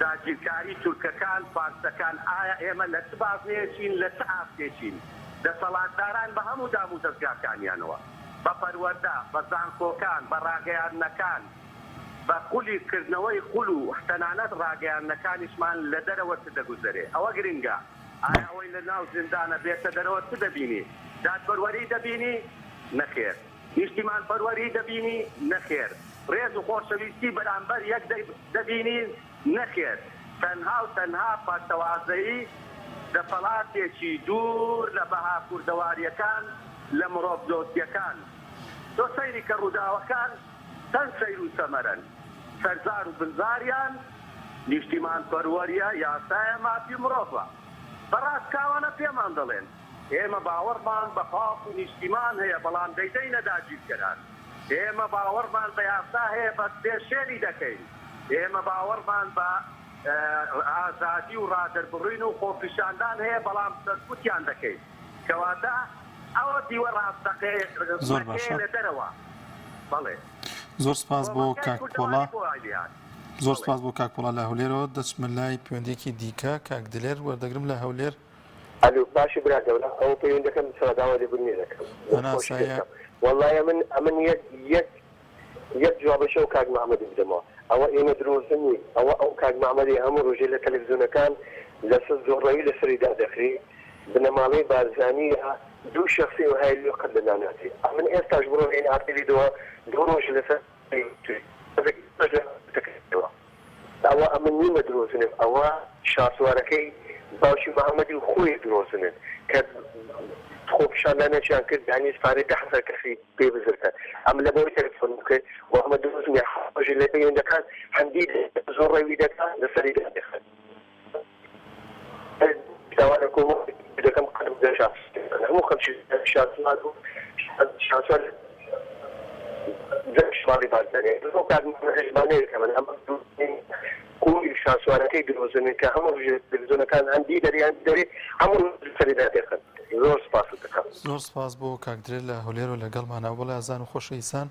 Speaker 8: داگیرکاری تورکەکان، فارسەکان، ئایا ئێمە لە چ بازنەیەکین، لە چ ئاستێکین؟ دەسەڵاتداران بە هەموو دامودەزگاکانیانەوە، بە پەروەردە، بە زانکۆکان، بە ڕاگەیاندنەکان، بە خولی کردنەوەی خول و تەنانەت ڕاگەیاندنەکانیشمان لە دەرەوە چ دەگوزەرێ؟ ئەوە گرنگە. ئایا ئەوەی لە ناو زیندانە بێتە دەرەوە چ دەبینی؟ دادپەروەری دەبینی؟ نەخێر. نیشتیمانپەروەری دەبینی؟ نەخێر. ڕێز و خۆشەویستی بەرامبەر یەک دەبینی؟ نەخێر. تەنها و تەنها پەرتەوازەیی دەسەڵاتێکی دوور لە بەها کوردەوارییەکان، لە مرۆڤدۆستییەکان. تۆ سەیری کە ڕووداوەکان چەند سەیر و سەمەرەن. سەرزار و بنزاریان نیشتیمانپەروەریە، یاسایە، مافی مڕۆڤە. بە ڕاشکاوانە پێمان دەڵێن، ئێمە باوەڕمان بە خاک و نیشتیمان هەیە بەڵام دەیدەینە داگیرکەران. ئێمە باوەڕمان بە یاسا هەیە بەس پێشێلی دەکەین. ئێمە باوەڕمان بە ئازادی و ڕادەربڕین و خۆپیشاندان هەیە بەڵام سەرکوتیان دەکەین. کەواتە ئەوە دیوە
Speaker 1: زۆر باشە.
Speaker 8: ڕاستەقینەکەیە لە دەرەوە. بەڵێ.
Speaker 1: زۆر سپاس بۆ
Speaker 8: کۆمەڵگای
Speaker 1: کاک پۆڵا.
Speaker 8: کوردەواری بۆ وای لێهات.
Speaker 1: زۆر
Speaker 8: بەڵێ.
Speaker 1: سپاس بۆ کاک پۆڵا لە هەولێرەوە. دەچمە لای پەیوەندییەکی دیکە کاک دلێر وەردەگرم لە هەولێر.
Speaker 3: ئەلو باشی برا گەورە ئەوە پەیوەندەکەم بچڕە داوای لێبوردنی دەکەم
Speaker 1: ئەنا
Speaker 3: دەستخۆشی
Speaker 1: سایە.
Speaker 3: دەکەم وەڵای ئەمن ئەمن یەک یەک یەک جوابەشی ئەو کاک مەحمەدی بدەمەوە ئەوە ئێمە درۆزن نین ئەوە ئەو کاک مەحمەدی هەموو ڕۆژێ لە تەلەفزیۆنەکان لەسەر زۆڕەوی لەسەری دادەخری بنەماڵەی بارزانیە دوو شەخسی وەهای لۆ قەت لە ناناتی ئەمن ئێستاش بڕۆ ئێن ئارتی لیدەوە دوو ڕۆژ لەسەر ئەوە ئەمن نیمە درۆزنم ئەوە شاسوارەکەی باوکی محمدی و خۆی درۆزنن کە خۆپیشاندانێکیان کرد دانیش پارەی 10,000 کەسی پێ بزر کەن ئەمن لە بەوەی تەلەفۆنم کرد و ئەمە درۆزنە ڕۆژی لە پەیوەندەکان هەندی زۆر ڕەوی دەکا لەسەری دادەخەن داوا لە کۆمەڵ دەکەم قەت بدە شاسوار هەموو خەڵکی شاسوار و شاسوار ماڵی بارزانی ئەو کات ژمانەیە کە من ئەمە خۆی شاسوارەکەی درۆزنن کە هەموو ڕۆژێ تەلەفزیۆنەکان هەندی دەرێ هەندی دەرێ هەموو سەری دادەخەن زۆر سپاست دەکەم.
Speaker 1: زۆر سپاس بۆ کاک درێر لە هەولێرەوە لەگەڵمانە بەڵێ ئازان و خۆشەویستان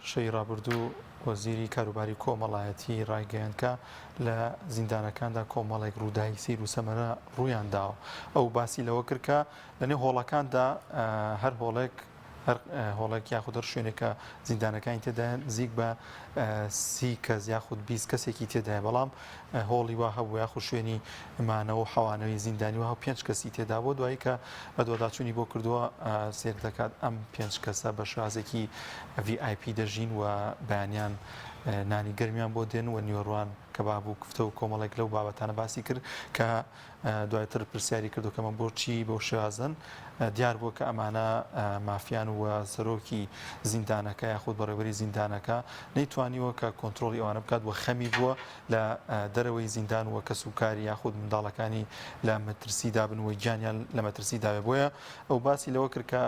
Speaker 1: شەوی ڕابردوو وەزیری کاروباری کۆمەڵایەتی ڕایگەیاند کە لە زیندانەکاندا کۆمەڵێک ڕووداوی سەیر و سەمەرە ڕوویان داوە. ئەو باسی لەوە کرد کە لەنێو هۆڵەکاندا هەر هۆڵێک هەر هۆڵێک یاخود هەر شوێنێک کە زیندانەکانی تێدایە نزیک بە سی کەس یاخود 20 کەسێکی تێدایە بەڵام هۆڵی وا هەبوو یاخود شوێنی مانەوە و حەوانەوەی زیندانی وا پێنج کەسی تێدا بووە دوایی کە بەدواداچوونی بۆ کردووە سێر دەکات ئەم پێنج کەسە بە شێوازێکی VIP دەژین و بەیانیان نانی گەرمیان بۆ دێن و نیوەڕوان کەباب و کفتە و کۆمەڵێک لەو بابەتانە باسی کرد کە دواتر پرسیاری کردو کەمە بۆچی بەو شێوازن دیار بووە کە ئەمانە مافیان و سەرۆکی زیندانەکە یاخود بەڕێوەری زیندانەکە نەیتوانیوە کە کۆنترۆڵی ئەوانە بکات و خەمی بووە لە دەرەوەی زیندان و کەسوکاری یاخود منداڵەکانی لە مەترسیدا بن و گیانیان لە مەترسیدا بێ بۆیە ئەو باسی لەوە کرد کە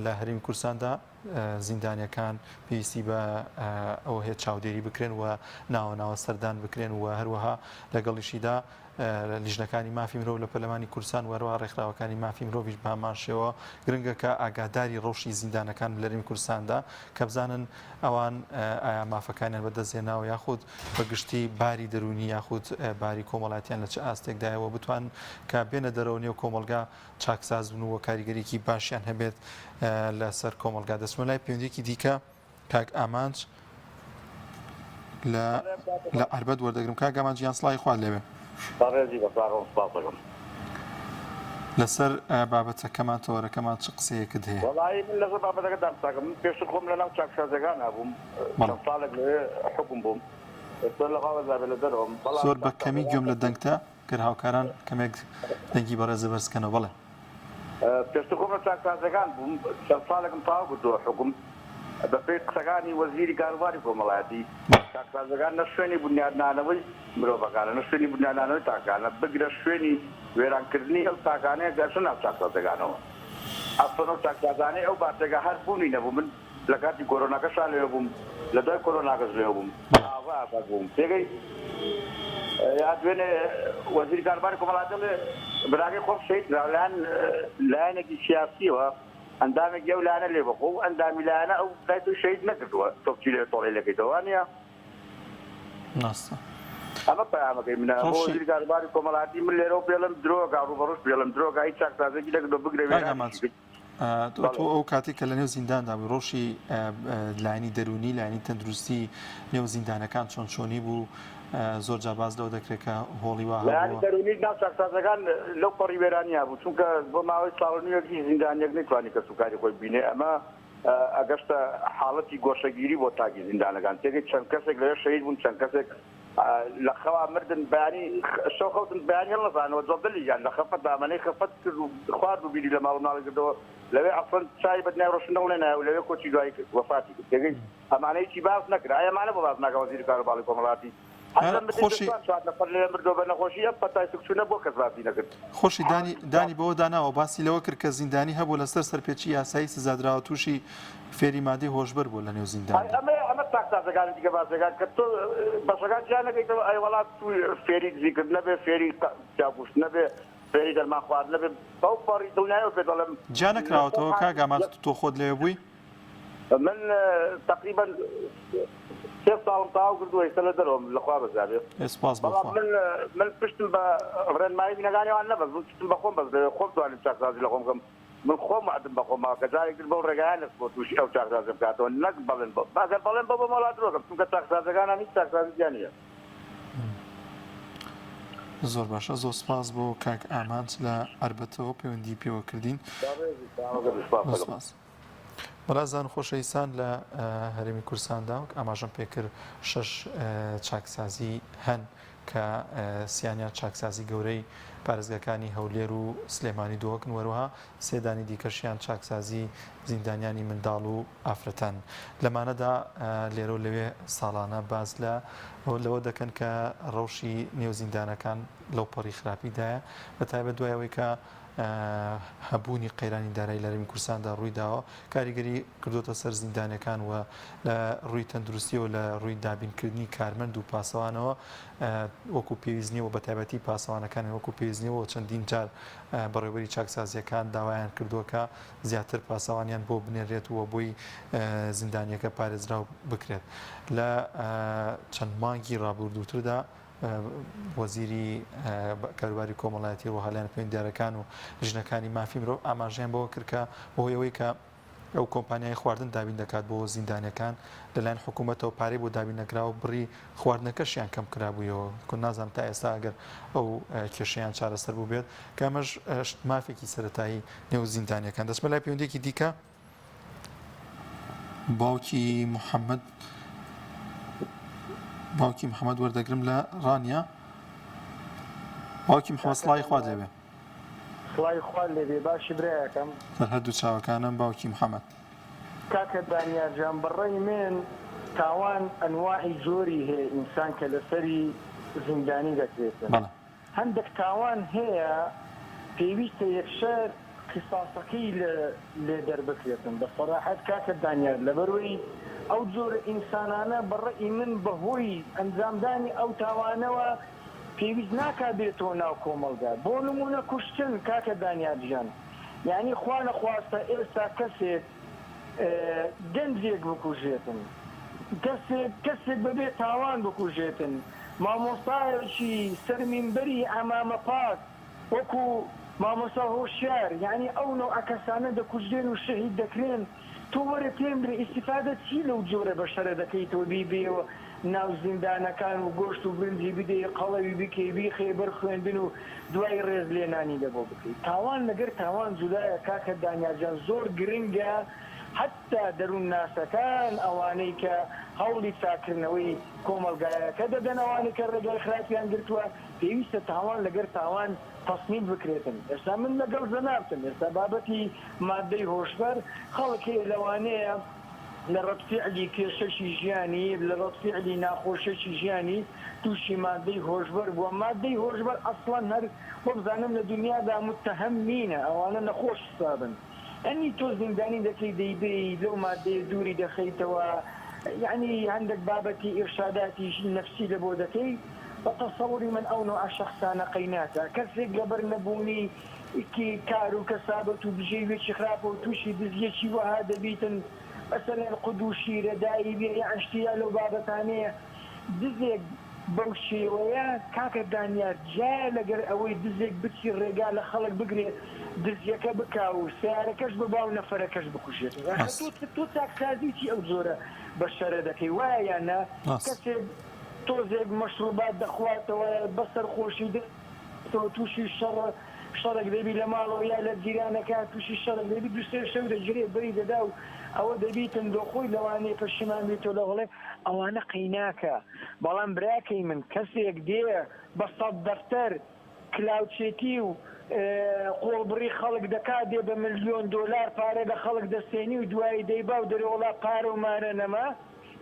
Speaker 1: لە هەرێمی کوردستاندا زیندانیەکان پێویستی بە ئەوە هەیە چاودێری بکرێن و ناوە ناوە سەردان بکرێن و هەروەها لەگەڵیشیدا لیژنەکانی مافی مرۆڤ لە پەرلەمانی کوردستان و هەروەها ڕێکخراوەکانی مافی مرۆڤیش بە هەمان شێوە گرنگە کە ئاگاداری ڕەوشی زیندانەکان لە هەرێمی کوردستاندا کە بزانن ئەوان ئایا مافەکانیان بەدەست هێناوە یاخود بە گشتی باری دەروونی یاخود باری کۆمەڵاتیان لە چ ئاستێکدایە و بتوان کە بێنە دەرەوە نێو کۆمەڵگا چاکساز بن و کاریگەریی باشیان هەبێت لەسەر کۆمەڵگا. دەچمە لای پەیوەندییەکی دیکە کاک ئامانج لە لە عەربەت وەردەگرم کاک ئامانج گیان سڵاوی خوات لێبێ.
Speaker 9: بەڕێزی بە ساغم سپاس دەکەم.
Speaker 1: لەسەر بابەتەکەمان تەوەرەکەمان چ قسەیەکت هەیە؟
Speaker 9: وەڵایی من لەسەر بابەتەکەتان قسە ئەکەم من پێشتر خۆم لەناو چاکسازیەکانا بووم چەند ساڵێک لەوێ حوکم بووم ئێستا لە غاوەزا بێ لە دەرەوەم بەڵام
Speaker 1: زۆر بە کەمی
Speaker 9: چاکسازیەکان
Speaker 1: گوێم لە دەنگتە گەر هاوکاران کەمێک دەنگی بەڕێزە بەرز کەنەوە بەڵێ.
Speaker 9: پێشتر خۆم لە چاکسازیەکان بووم چەند ساڵێکم تەواو کردووە حوکم بەپێی قسەکانی وەزیری کاروباری کۆمەڵایەتی چاکسازیەکان نە شوێنی بونیادنانەوەی مرۆڤەکانە نە شوێنی بونیادنانەوەی تاکانە بگرە شوێنی وێرانکردنی ئەو تاکانەیە کە ئەچنە ناو چاکسازیەکانەوە ئەسڵەن ئەو چاکسازانەی ئەو بارتێکە هەر بوونی نەبوو من لە کاتی کۆرۆناکەشا لەوێ بووم لە دوای کۆرۆناکەش لەوێ بووم. تازە ئازاد بووم تێگەی یا دوێنێ وەزیری کاروباری کۆمەڵایەتی دەڵێ براکەی خۆم شەهید کرا لایەن لایەنێکی سیاسیەوە ئەندامێکی ئەو لایەنە لێ بەخۆ و ئەندامی لایەنە ئەو برای تۆی شەهید نەکردووە تۆ بچی لێ تۆڵەی لێکەیتەوە وانیە؟
Speaker 1: ڕاستە.
Speaker 9: ئەمە پەیامەکەی منە بۆ
Speaker 1: ڕەوشی
Speaker 9: وەزیری کاروباری کۆمەڵایەتی من لێرەوە پێڵێم درۆکا ڕووبەڕووش پێڵێم درۆکا هیچ چاکسازیەکی نەکردووە بگرە
Speaker 1: کاک ئامانج
Speaker 9: وێرانیشی کرد
Speaker 1: تۆ
Speaker 9: بەڵێ.
Speaker 1: ئەو کاتێک کە لە نێو زینداندا بووی ڕەوشی لایەنی دەروونی لایەنی تەندروستی نێو زیندانەکان چۆن چۆنی بوو زۆر جار باس لەوە دەکرێت کە هۆڵی وا
Speaker 9: لایەنی
Speaker 1: هەبووە.
Speaker 9: دەروونی ناو چاکسازەکان لەو پەڕی وێرانییا بوو چونکە بۆ ماوەی ساڵ و نیوێک هیچ زیندانیەک نەیتوانی کەسوکاری خۆی ببینێ ئەمە ئەگەشتە حاڵەتی گۆشەگیری بۆ تاکی زیندانەکان تێگەی چەند کەسێک لەوێ شەهید بوون چەند کەسێک لە خەوا مردن بەیانی شەو خەوتن بەیانی هەڵنەسانەوە جۆڵدەلی یان لە خەفەت دامەنەی خەفەت کرد و خوارد و بیری لە ماڵ و مناڵی کردەوە لەوێ ئەسڵەن چاوی بە دنیای ڕۆشن هەڵنێنایە و لەوێ کۆچی دوایی کرد وەفاتی کرد تێگەی ئەمانە هیچی باس نەکرا ئەی ئەمانە بۆ باس ناکا وەزیری کاروباڵی کۆمەڵاتی هەر لەم
Speaker 1: خۆشی
Speaker 9: چوار چوار نەفەر لەوێ مردووە بە نەخۆشی ئەم پەتای سکچوونە بۆ کەس باسی نەکرد
Speaker 1: خۆشی دانی دانی بەوە داناوە باسی لەوە کرد کە زیندانی هەبوو لەسەر سەرپێچی یاسایی سزادراوە تووشی فێری مادەی هۆشبەر بووە لە نێو زینداندا.
Speaker 9: ئەمە ئەمە چاکسازەکانی دیکە باس دەکات کە تۆ بەشەکان جیا نەکەیتەوە ئەی وەڵا فێری دزیکردن نەبێ فێری پیاوکوشتن نەبێ فێری دەرمان خواردن نەبێ بەو پەڕی دڵنیایەوە پێت دەڵێم
Speaker 1: جیا نەکراوەتەوە کاک ئامانج تۆ خۆت لەوێ بووی؟
Speaker 9: من تەقریبەن سێ ساڵم تەواو کردووە ئێستا لە دەرەوەم لە خوا بەزابێ
Speaker 1: ئێ سوپاس بۆ
Speaker 9: بەڵام
Speaker 1: خوا.
Speaker 9: من من پشتم بە ڕێنمایی بینەکانی ئەوان نەبەست من پشتم بە خۆم بەست لەوێ خۆم توانیم چاکسازی لە خۆم بکەم من خۆم وەعدم بە خۆم ماوە کە جارێک تر بەو ڕێگایە نەچمەوە تووشی ئەو چاکسازیە بکاتەوە نەک بەڵێن بۆ ئەگەر بەڵێن بۆ بەم وەڵا درۆکەم چونکە چاکسازەکانان هیچ چاکسازی تیا نییە.
Speaker 1: زۆر باشە زۆر سپاس بۆ کاک ئامانج لە عەربەتەوە پەیوەندی پێوە کردین.
Speaker 9: بەڕێزی سڵاو سپاس
Speaker 1: زۆر سپاس. بەڕێزان و خۆشەویستان لە هەرێمی کوردستاندا وەک ئاماژەم پێکرد شەش چاکسازی هەن کە سیانیان چاکسازی گەورەی پارێزگاکانی هەولێر و سلێمانی دهۆکن وەروەها سێدانی دیکەشیان چاکسازی زیندانیانی منداڵ و ئافرەتان لەمانەدا لێرە و لەوێ ساڵانە باس لە لەوە دەکەن کە ڕەوشی نێو زیندانەکان لەو پەڕی خراپیدایە بە تایبەت دوای ئەوەی کە هەبوونی قەیرانی دارایی لە هەرێمی کوردستاندا ڕوویداوە، کاریگەری کردۆتە سەر زیندانیەکان و لە ڕووی تەندروستیەوە لە ڕووی دابینکردنی کارمەند و پاسەوانەوە وەکو پێویست نییە و بەتایبەتی پاسەوانەکانی وەکو پێویست نییە و چەندین جار بەڕێوەبەری چاکسازییەکان داوایان کردووە کە زیاتر پاسەوانیان بۆ بنێرێت و بۆی زیندانیەکە پارێزراو بکرێت لە چەند مانگی ڕابردووتردا وەزیری کاروباری کۆمەڵایەتی و هەلایەنە پەیوەندیدارەکان و لیژنەکانی مافی مرۆڤ ئاماژەیان بەوە کرد کە بەهۆی ئەوەی کە ئەو کۆمپانیای خواردن دابین دەکات بۆ زیندانیەکان لەلایەن حکوومەتەوە پارەی بۆ دابین نەکرا و بڕی خواردنەکەشیان کەم کرابوویەوە کە نازانم تا ئێستا ئەگەر ئەو کێشەیان چارەسەر بووبێت کە ئەمەش مافێکی سەرەتایی نێو زیندانیەکان دەچمە لای پەیوەندیەکی دیکە باوکی محەممەد باوکی محەممەد وەردەگرم لە ڕانیە باوکی محەممەد سڵاوی خوات لێبێ
Speaker 4: سڵاوی خوات لێبێ باشی برایەکەم
Speaker 1: سەر هەردوو چاوەکانم باوکی محەممەد
Speaker 4: کاکە دانیار جان بەڕەی من تاوان ئەنواعی زۆری هەیە ئینسان کە لەسەری زیندانی دەکرێتن
Speaker 1: بەڵێ
Speaker 4: هەندەک تاوان هەیە پێویستە یەکسەر قیساسەکەی لە لێ دەربکرێتن بە سەراحەت کاکە دانیار لەبەروەی ئەو جۆرە ئینسانانە بە ڕەئی من بە هۆی ئەنجامدانی ئەو تاوانەوە پێویست ناکا بێتەوە ناو کۆمەڵگا بۆ نمونە کوشتن کاکە دانیار گیان یانی خوا نەخواستە ئێستا کەسێک گەنجێک بکوژێتن کەسێک کەسێک بەبێ تاوان بکوژێتن مامۆستایەکی سەر مینبەری عەمامە پاک وەکو مامۆستا هۆشیار یانی ئەو نەوعە کەسانە دەکوژرێن و شەهید دەکرێن تۆ وەرە پێم برێ ئیستیفادە چی لەو جۆرە بەشەرە دەکەیتەوە بیبەیەوە ناو زیندانەکان و گۆشت و برنجی بدەی قەڵەوی بکەی بیخەیە بەر خوێندن و دوای ڕێز لێنانی لەبۆ بکەی تاوان لەگەر تاوان جودایە کاکە دانیار جان زۆر گرنگە حەتتا دەروون ناسەکان ئەوانەی کە هەوڵی چاککردنەوەی کۆمەڵگایەکە دەدەن ئەوانەی کە ڕێگای خراپیان گرتووە پێویستە تاوان لەگەر تاوان تەسنیف بکرێتن ئێستا من لەگەڵ جەنابتم ئێستا بابەتی مادەی هۆشبەر خەڵک هەیە لەوانەیە لە ڕەد فیعلی کێشەکی ژیانی، لە ڕەد فیعلی ناخۆشیەکی ژیانی تووشی مادەی هۆشبەر بووە، مادەی هۆشبەر ئەسڵەن هەر وەبزانم لە دونیادا متهم نینە، ئەوانە نەخۆش حسابن، ئەنی تۆ زیندانی دەکەی دەیبەی لەو مادەیە دووری دەخەیتەوە. یەعنی هەندێک بابەتی ئیرشاداتی نەفسی لە بۆ دەکەی بە تەسەوری من ئەو نەوعە شەخسانە قەیناکە کەسێک لەبەر نەبوونی کی کار و کەسابەت و بژێویەکی خراپەوە تووشی دزیەکی وەها دەبیتن مەسەلەن قود و شیرە دایی بێ یان شتی یا لەو بابەتانەیە دزێک بەو شێوەیە کاکە دانیار جیایە لەگەر ئەوەی دزێک بچی ڕێگا لە خەڵک بگرێ دزیەکە بکا و سەیارەکەش ببا و نەفەرەکەش بکوژێت ئەخە
Speaker 1: ڕاست.
Speaker 4: تۆ تۆ چاکسازی چی ئەو جۆرە بەشەرە دەکەی وایە یان نا
Speaker 1: ڕاست.
Speaker 4: کەسێک تۆزێک مەشروبات دەخواتەوە بە سەرخۆشی دەتەوە توشی شەڕ شەڕێک دەبی لە ماڵەوە یا لە جیرانەکان توشی شەڕێک دەبی دو سێ شەو دەگیرێ بەری دەدا و ئەوە دەبیتن لۆ خۆی لەوانەیە پەشیمان بیتەوە لە هەڵێ ئەوانە قەیناکە بەڵام براکەی من کەسێک دێ بە سەد دەفتەر کلاوچێتی و قۆڵبڕی خەڵک دەکا دێ بە ملیۆن دۆلار پارە لە خەڵک دەستێنی و دوایی دەیبا و دەرێ وەڵا پارە و مارە نەما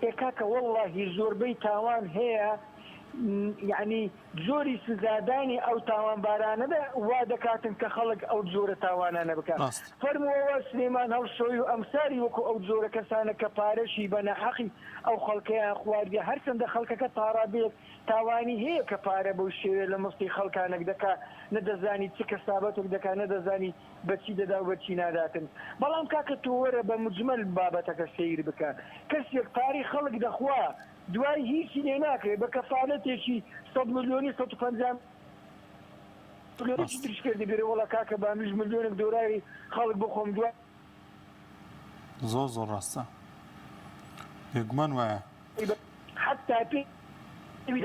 Speaker 4: ئێ کاکە وەڵاهی زۆربەی تاوان هەیە یەعنی جۆری سزادانی ئەو تاوانبارانە وا دەکاتن کە خەڵک ئەو جۆرە تاوانانە بکا.
Speaker 1: ڕاست.
Speaker 4: فەرمووەوە سلێمان هەڵشۆی و ئەمساری وەکو ئەو جۆرە کەسانە کە پارەشی بە ناحەقی ئەو خەڵکەیان خواردیە هەرچەندە خەڵکەکە تاڕادەیەک تاوانی هەیە کە پارە بەو شێوەیە لە مفتی خەڵکانەک دەکا نە دەزانی چ کەسابەتێک دەکا نە دەزانی بە چی دەدا و بە چی ناداتن بەڵام کاکە تۆ وەرە بە مجمەل بابەتەکە سەیر بکە کەسێک پارەی خەڵک دەخوا دوای هیچی لێ ناکرێ بە کەفالەتێکی سەد ملیۆنی 150 ملیۆنێکی
Speaker 1: ڕاست.
Speaker 4: تریش پێ دەبێرێ وەڵا کاکە با منیش ملیۆنێک دۆلاری خەڵک بخۆم دوای
Speaker 1: زۆر زۆر ڕاستە بێگومان وایە.
Speaker 4: حەتتا پێ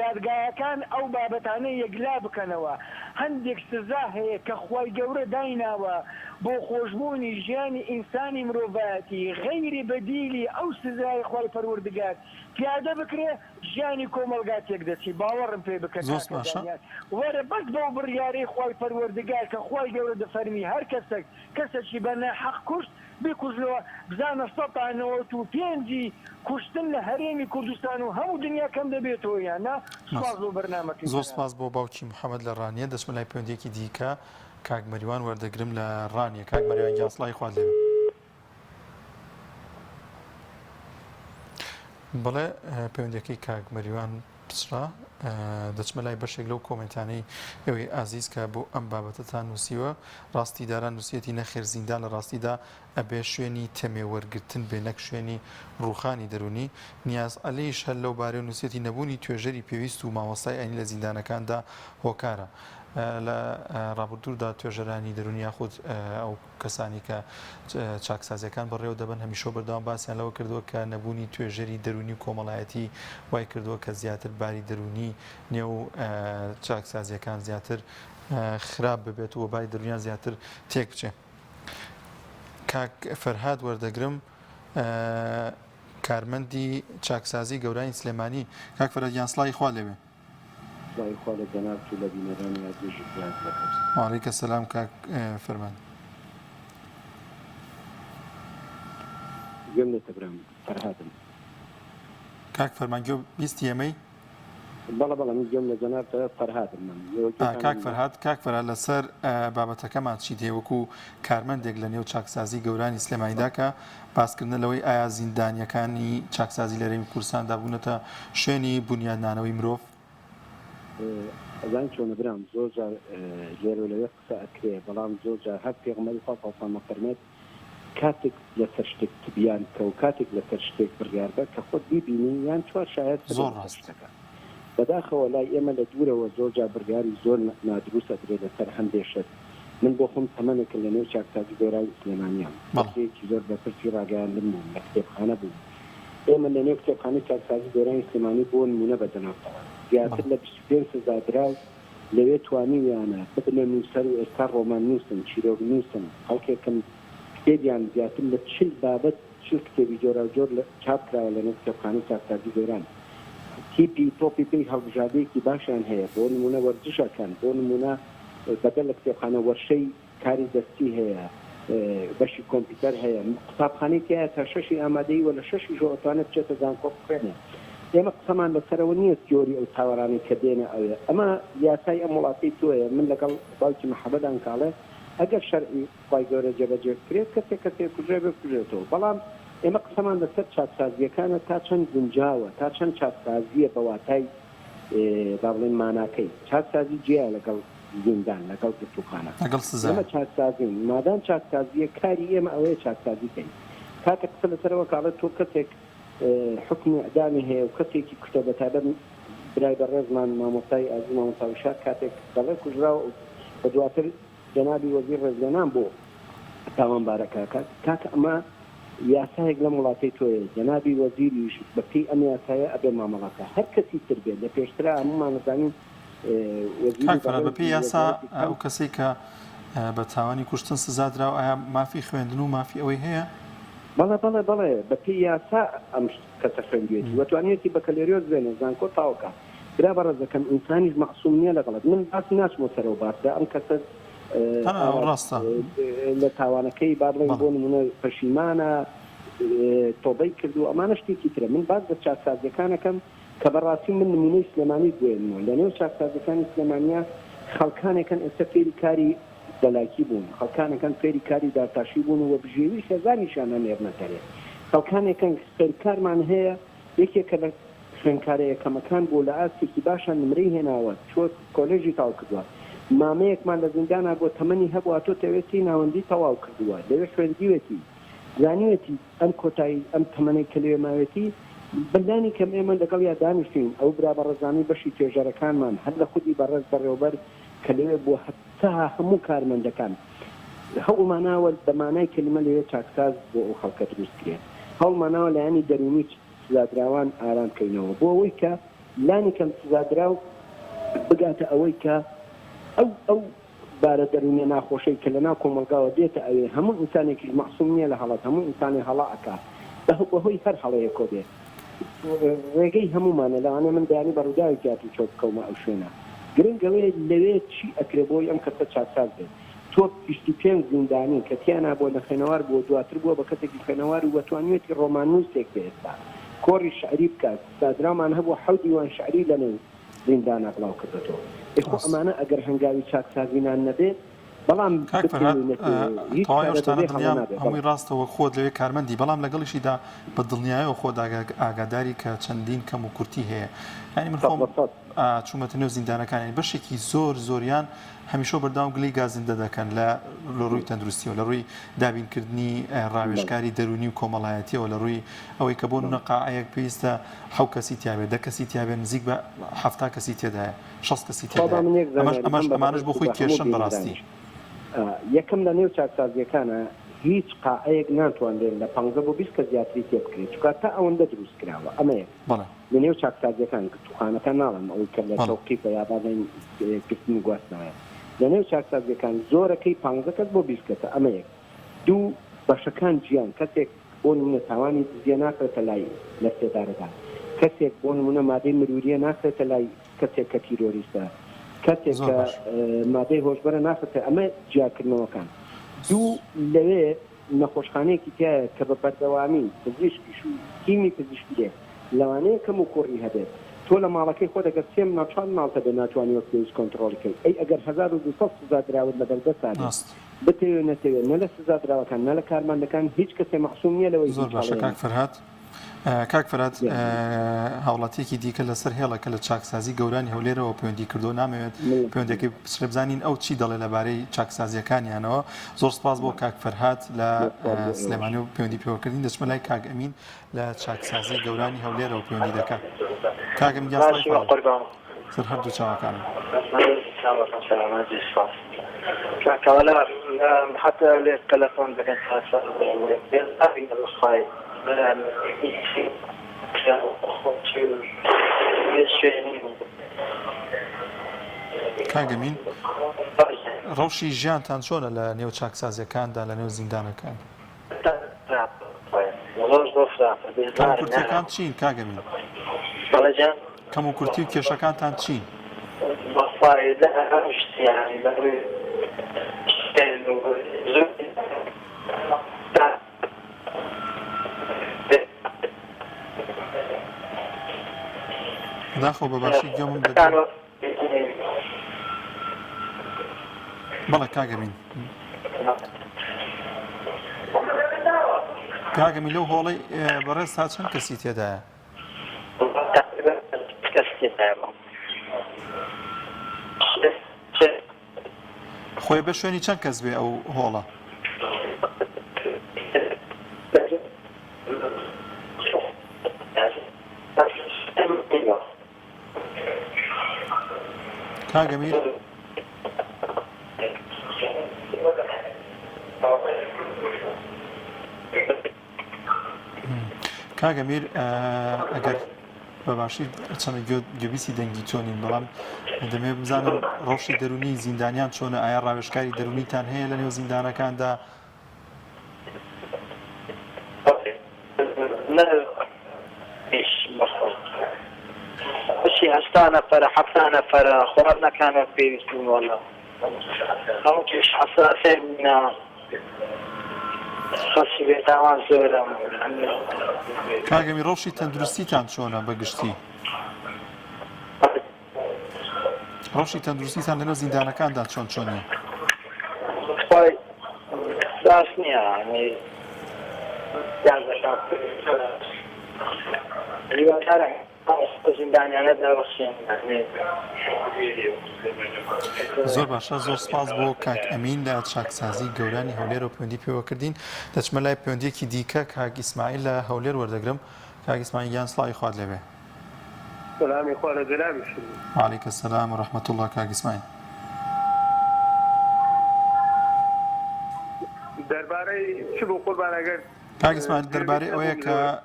Speaker 4: دادگایەکان ئەو بابەتانە یەکلا بکەنەوە هەندێک سزا هەیە کە خوای گەورە دایناوە بۆ خۆشبوونی ژیانی ئینسانی مرۆڤایەتی غەیری بەدیلی ئەو سزایەی خوای پەروەردگار پیادە بکرێ ژیانی کۆمەڵگا تێک دەچی باوەڕم پێ بکە
Speaker 1: زۆر
Speaker 4: کاکە
Speaker 1: باشە.
Speaker 4: دانیال وەرە بەس بەو بڕیارەی خوای پەروەردگار کە خوای گەورە دەفەرمی هەر کەسەک کەسەکی بە ناحەق کوشت بیکوژنەوە بزانە سەتا 95 ی کوشتن لە هەرێمی کوردستان و هەموو دنیا کەم دەبێتەوە یان نا سوپاس بۆ بەرنامەکەی
Speaker 1: زۆر
Speaker 4: جەنابت.
Speaker 1: سوپاس بۆ باوکی محمد لە ڕانیە دەچمە لای پەیوەندیەکی دیکە کاک مەریوان وەردەگرم لە ڕانیە کاک مەریوان گیان سڵاوی خوات لێبێ. بەڵێ پەیوەندیەکەی کاک مەریوان پچڕا دەچمە لای بەشێک لەو کۆمێنتانەی ئێوەی ئازیز کە بۆ ئەم بابەتەتان نووسیوە ڕاستی داران نووسیەتی نەخێر زیندان لە ڕاستیدا ئەبێ شوێنی تەمێ وەرگرتن بێ نەک شوێنی ڕووخانی دەروونی نیاز عەلیش هەر لەو بارەیەوە نووسیەتی نەبوونی توێژەری پێویست و مامۆستای ئاینی لە زیندانەکاندا هۆکارە لە ڕابردوودا توێژەرانی دەروونی یاخود ئەو کەسانی کە چاکسازیەکان بەڕێوە دەبەن هەمیشە و بەردەوام باسیان لەوە کردووە کە نەبوونی توێژەری دەروونی و کۆمەڵایەتی وای کردووە کە زیاتر باری دەروونی نێو چاکسازیەکان زیاتر خراپ ببێت و باری دەروونیان زیاتر تێک بچێ. کاک فەرهاد وەردەگرم کارمەندی چاکسازی گەورانی سلێمانی کاک فەرهاد گیان سڵاوی خوا لێبێ.
Speaker 10: سڵاوی خوا لە جەنابت و لە بینەرانی ئازیزت زیاد دەکەم.
Speaker 1: وعلیک السلام کاک فەرمان.
Speaker 10: گوێم لێتە برام فەرهادم.
Speaker 1: کاک فەرمان گوێ بیستی ئێمەی؟
Speaker 10: بەڵێ بەڵێ من گوێم لە جەنابتە فەرهادم من ئێوە گوێتان
Speaker 1: کاک
Speaker 10: لە منە؟
Speaker 1: فەرهاد کاک فەرهاد لەسەر بابەتەکەمان چیت هەیە وەکو کارمەندێک لە نێو چاکسازی گەورانی سلێمانیدا کە باسکردنە لەوەی ئایا زیندانییەکانی چاکسازی لە هەرێمی کوردستاندا بوونەتە شوێنی بونیادنانەوەی مرۆڤ؟
Speaker 10: ئەزانی چۆنە برام زۆر جار لێرەو لەوێ قسە ئەکرێ بەڵام زۆر جار هەر پێغەمبەری خوا صلی اللە علیە وسلم ئەفەرمێت کاتێک لەسەر شتێک تبیان بکە و کاتێک لەسەر شتێک بڕیار بە کە خۆت بیبینی یان چوار شایەت هەبێ
Speaker 1: زۆر
Speaker 10: لەسەر
Speaker 1: ڕاست.
Speaker 10: شتەکە بەداخەوە لای ئێمە لە دوورەوە زۆر جار بڕیاری زۆر نادروست ئەدرێ لەسەر هەندێ شت من بۆ خۆم تەمەنێکە لە نێو چاکسازی گۆرانی سلێمانیام.
Speaker 1: بەڵێ.
Speaker 10: دەستەیەکی زۆر بەرپرسی ڕاگەیاندن بووم، لە کتێبخانە بووم. ئێمە لە نێو کتێبخانەی چاکسازی گۆرانی سلێمانی بۆ نموونە بە جەنابت دەڵێم، زیاتر
Speaker 1: بەڵێ.
Speaker 10: لە 25 سزادراو لەوێ توانیویانە ببنە نووسەر و ئێستا ڕۆماننووسن، چیرۆکنووسن، خەڵکێکن کتێبیان زیاتر لە 40 بابەت، 40 کتێبی جۆراوجۆر لە چاپ کراوە لە نێو کتێبخانەی چاکسازی گۆران. تیپی تۆپی پێی هەڵبژاردەیەکی باشیان هەیە، بۆ نموونە وەرزش ئەکەن، بۆ نموونە بەدەر لە کتێبخانە وەرشەی کاری دەستی هەیە، بەشی کۆمپیوتەر هەیە، قوتابخانەی تیایە تا شەشی ئامادەیی و لە شەشیشەوە ئەتوانێت بچێتە زانکۆ بخوێنێ. ئێمە قسەمان لەسەرەوە نییە جۆری ئەو تاوەرانەی کە دێنە ئەوێ، ئەمە یاسای ئەم وڵاتەی تۆیە، من لەگەڵ باوکی محەمەدان کاڵێ ئەگەر شەرعی خوای گەورە جێبەجێ بکرێت کەسێک کەسێک کوژرێ بێ بکوژرێتەوە، بەڵام. ئێمە قسەمان لەسەر چاکسازییەکانە تا چەند گونجاوە، تا چەند چاکسازییە بە واتای با بڵێین ماناکەی. چاکسازی جیایە لەگەڵ زیندان، لەگەڵ گرتووخانە.
Speaker 1: لەگەڵ سزا.
Speaker 10: ئێمە چاکسازین، مادام چاکسازییە کاری ئێمە ئەوەیە چاکسازی کەین. کاتێک قسە لەسەر ئەوە کە ئەڵێ تۆ کەسێک حوکمی ئیعدامی هەیە و کەسێکی کوشتە بە تایبەت برای بەڕێزمان مامۆستای ئازیز مامۆستا وشار کاتێک دەڵێ کوژراوە و دواتر جەنابی وەزیر ڕێزلێنان بۆ تاوانبارەکە ئەکات کاکە ئەمە یاسایەک لەم وڵاتەی تۆیە جەنابی وەزیریش بە پێی ئەم یاسایە ئەبێ مامەڵە کە هەر کەسی تر بێت لە پێشترا هەموومان ئەزانین وەزیری
Speaker 1: کاک فەرهاد
Speaker 10: بەڕێزی
Speaker 1: بەپێی یاسا
Speaker 10: وەزارەتی
Speaker 1: ئەو کەسەی کە بە تاوانی کوشتن سزا دراوە ئایا مافی خوێندن و مافی ئەوەی هەیە؟
Speaker 10: بەڵێ بەڵێ بەڵێ بە پێی یاسا ئەم کەسە خوێندوێتی وە توانیوێتی بەکەلۆریۆس بێنێ زانکۆ تەواو کا برا بەڕێزەکەم ئینسانیش مەعسوم نیە لە غەڵەت من باس ناچمۆ سەرەو باسە ئەم کەسە
Speaker 1: ئاوا ڕاستە
Speaker 10: لە تاوانەکەی با بڵێین
Speaker 1: بەڵێ.
Speaker 10: بۆ نمونە پەشیمانە تۆبەی کردووە ئەمانە شتێکی ترە من باس لە چاکسازیەکان ئەکەم کە بەڕاستی من نمونەی سلێمانیت بۆ ێنمەوە لەنێو چاکسازیەکانی سلێمانیا خەڵکانێکن ئێستا فێری کاری دەلاکی بوون، خەڵکانێکن فێری کاری دارتاشی بوون و بژێوی خێزانیشیان ئەنێرنە دەرێ، خەڵکانێکن خوێندکارمان هەیە یەکێکە لە خوێندکارە یەکەمەکان بووە لە ئاستێکی باشا نمرەی هێناوە چووە کۆلێژی تەواو کردووە، مامەیەکمان لە زیندانا بووە تەمەنی هەبووە هاتۆتە ئەوێ سێی ناوەندی تەواو کردووە لەوێ خوێندیوێتی زانیوێتی ئەم کۆتایی ئەم تەمەنەی کە لەوێ ماوێتی بە لانی کەم ئێمە لەگەڵیا دانیشتوین ئەو برا بەڕێزانەی بەشی توێژەرەکانمان هەر لە خودی بەڕێز بەڕێوەبەر کە لەوێ بووە هەتا هەموو کارمەندەکان هەوڵماناوە بە مانای کەلیمە لەوێ چاکساز بۆ ئەو خەڵکە دروست کرێ هەوڵماناوە لایەنی دەروونی سزادراوان ئارام کەینەوە بۆ ئەوەی کە لانی کەم سزادراو بگاتە ئەوەی کە ئەو ئەو بارە دەروونیە ناخۆشەی کە لەناو کۆمەڵگاوە دێتە ئەوێ هەموو ئینسانێکیش مەعسوم نیە لە هەڵەت هەموو ئینسانێ هەڵە ئەکا بە بەهۆی هەر هەڵەیەکۆ بێ ڕێگەی هەموومانە لەوانەیە من بەیانی بە ڕووداوێکی هاتوچۆ بکەومە ئەو شوێنە گرنگ ئەوەیە لەوێ چی ئەکرێ بۆی ئەم کەسە چاکساز بێت تۆ 25 زیندانی کە تیانا بووە نەخوێنەوار بووە دواتر بووە بە کەسێکی خوێنەوار و توانیوێتی ڕۆماننووسێک بێ ئێستا کۆڕی شعری بکات سادراومان هەبووە حەوت دیوان شعری لەنێو زیندانا بڵاو کردۆتەوە ئێ خۆ
Speaker 1: ڕاست.
Speaker 10: ئەمانە ئەگەر هەنگاوی چاکسازینان نەبێ بەڵام
Speaker 1: کاک فەرهاد
Speaker 10: بتەوێ نەتەوێ هیچ
Speaker 1: تەواوی ئەو
Speaker 10: کارە
Speaker 1: شتانە
Speaker 10: بەبێ هەڵە
Speaker 1: دڵنیام
Speaker 10: نابێ بەڵێ.
Speaker 1: هەمووی ڕاستە وەک خۆت لەوێ کارمەندی بەڵام لەگەڵیشیدا بە دڵنیایەوە خۆت ئاگاداری کە چەندین کەم و کورتی هەیە یانی من
Speaker 10: سەد
Speaker 1: خۆم
Speaker 10: لە سەد.
Speaker 1: چوومەتە نێو زیندانەکان یانی بەشێکی زۆر زۆریان هەمیشە و بەردەوام گلەی گازندە دەکەن لە لە ڕووی تەندروستیەوە لە ڕووی دابینکردنی
Speaker 10: بەڵێ.
Speaker 1: ڕاوێژکاری دەروونی و کۆمەڵایەتیەوە لە ڕووی ئەوەی کە بۆ
Speaker 10: بەڵێ.
Speaker 1: نمونە قاعەیەک پێویستە حەو کەسی تیابێت دە کەسی تیابێت نزیک بە حەفتا کەسی تێدایە شەست کەسی
Speaker 10: خوا با
Speaker 1: تێدایە
Speaker 10: من یەک
Speaker 1: ئەمەش
Speaker 10: زانیاری
Speaker 1: ئەمەش
Speaker 10: هەم بە
Speaker 1: ئەمانەش
Speaker 10: بەڕێزت
Speaker 1: بۆ
Speaker 10: و
Speaker 1: خۆی
Speaker 10: بە هەموو
Speaker 1: کێشەن بەڕاستی.
Speaker 10: بینەرانیش یەکەم لە نێو چاکسازیەکانا هیچ قاعەیەک ناتوانرێت لە پانزە بۆ 20 کەس زیاتری تێ بکرێت چونکە تا ئەوەندە دروست کراوە ئەمە یەک
Speaker 1: بەڵێ.
Speaker 10: لە نێو چاکسازیەکان گرتوخانەکان ناڵێم ئەوەی کە لە
Speaker 1: بەڵێ.
Speaker 10: تەوقیفە یا با بڵێین گرتن و گواستنەوەیە لە نێو چاکسازیەکان زۆرەکەی پانزە کەس بۆ 20 کەسە ئەمە یەک دوو بەشەکان جیان کەسێک بۆ نمونە تاوانی دزیە ناخرێتە لای لە سێدارەدان کەسێک بۆ نمونە مادەی مروریە ناخرێتە لای کەسێک کە تیرۆریستە کەسێک
Speaker 1: زۆر
Speaker 10: کە
Speaker 1: باش.
Speaker 10: مادەی هۆشبەرە ناخرێتە ئەمە جیاکردنەوەکان دوو لەوێ نەخۆشخانەیەکی تیایە کە بە بەردەوامی پزیشکیش و تیمی پزیشکی لێ لەوانەیە کەم و کوڕی هەبێت تۆ لە ماڵەکەی خۆت ئەگەر سێ مناڵ چوار مناڵت هەبێت ناتوانی وەک پێویست کۆنتڕۆڵی کەی ئەی ئەگەر 1200 سزا دراوت لەبەردەستا بێت
Speaker 1: ڕاست.
Speaker 10: بتەوێ و نەتەوێ نە لە سزادراوەکان نە لە کارمەندەکان هیچ کەسێ مەعسوم نیە لەوەی
Speaker 1: زۆر
Speaker 10: هیچ
Speaker 1: باشە
Speaker 10: هەڵەیە
Speaker 1: کاک
Speaker 10: نەکات.
Speaker 1: فەرهاد. کاک فەرهاد
Speaker 10: گیان.
Speaker 1: هاوڵاتیەکی دیکە لەسەر هێڵە کە لە چاکسازی گەورانی هەولێرەوە پەیوەندی کردووە نامەوێت
Speaker 10: من لە
Speaker 1: پەیوەندیەکەی بچڕێ بزانین ئەو چی دەڵێ لەبارەی چاکسازیەکانیانەوە زۆر سپاس بۆ
Speaker 10: بەڵێ.
Speaker 1: کاک فەرهاد لە
Speaker 10: زۆر سپاس بۆ ئێوەش.
Speaker 1: سلێمانی و پەیوەندی پێوەکردنی دەچمە لای کاک ئەمین لە چاکسازی گەورانی هەولێرەوە پەیوەندی دەکات کاک ئەمین گیان سڵاوی
Speaker 5: باشی
Speaker 1: خوا لێ.
Speaker 5: بەقوربان.
Speaker 1: سەر هەردوو چاوەکانم.
Speaker 5: سەلامەتی سوپاس کاکە وەلا حەتە لێت تەلەفۆن دەکەن
Speaker 1: کاک ئەمین ڕەوشی ژیانتان چۆنە لە نێو چاکسازیەکاندا لە نێو زیندانەکان؟
Speaker 5: زۆر زۆر خراپە
Speaker 1: کەم و کورتیەکان چین کاک ئەمین؟
Speaker 5: بەڵێ جان
Speaker 1: کەم و کورتی و کێشەکانتان چین؟
Speaker 5: بەخوای لە هەموو شت یانی لە ڕووی
Speaker 1: بەداخەوە بە باشی گوێمم دەگرت. بەڵێ کاک ئەمین. کاک ئەمیر لەو هۆڵەی بەڕێز تا چەند کەسی تێدایە؟
Speaker 5: کەس تێدایە.
Speaker 1: خۆی بە شوێنی چەند کەس بێ ئەو هۆڵە؟ کاک ئەمیر کاک ئەمیر ئەگەر بە باشی چەند گوێبیسی دەنگی چۆنین بەڵام دەمێ بزانم ڕەوشی دەرونی زیندانیان چۆنە ئایا ڕاوێژکاری دەرونیتان هەیە لە نێو زیندانەکاندا
Speaker 5: بچی هەشتا نەفەرە حەفتا نەفەرە خواردنەکان وەک پێویست بوون وەڵا خەڵکیش حەساسێ بوونە خەڵکی بێتاوان زۆرە.
Speaker 1: کاک ئەمیر ڕەوشی تەندروستیتان چۆنە بە گشتی؟ ڕەوشی تەندروستیتان لەنێو زیندانەکاندا چۆن چۆنیە؟
Speaker 5: خۆی باش نییە هیوادارم زیندانیانە دەربخشێن.
Speaker 1: زۆر باشە زۆر سپاس بۆ کاک ئەمین لە چاکسازی گەورانی هەولێرەوە پەیوەندی پێوە کردین دەچمە لای پەیوەندیەکی دیکە کاک ئیسماعیل لە هەولێر وەردەگرم کاک ئیسماعیل گیان سڵاوی خوات لێبێ.
Speaker 11: سەلامی خوا لە جەنابیشت بێ.
Speaker 1: وعلیک السلام و رحمە اللە کاک ئیسماعیل.
Speaker 11: دەربارەی چ بوو قوربان ئەگەر
Speaker 1: کاک ئیسماعیل دەربارەی
Speaker 11: گوێ
Speaker 1: ئەوەیە
Speaker 11: نەبووم
Speaker 1: کە
Speaker 11: زۆر.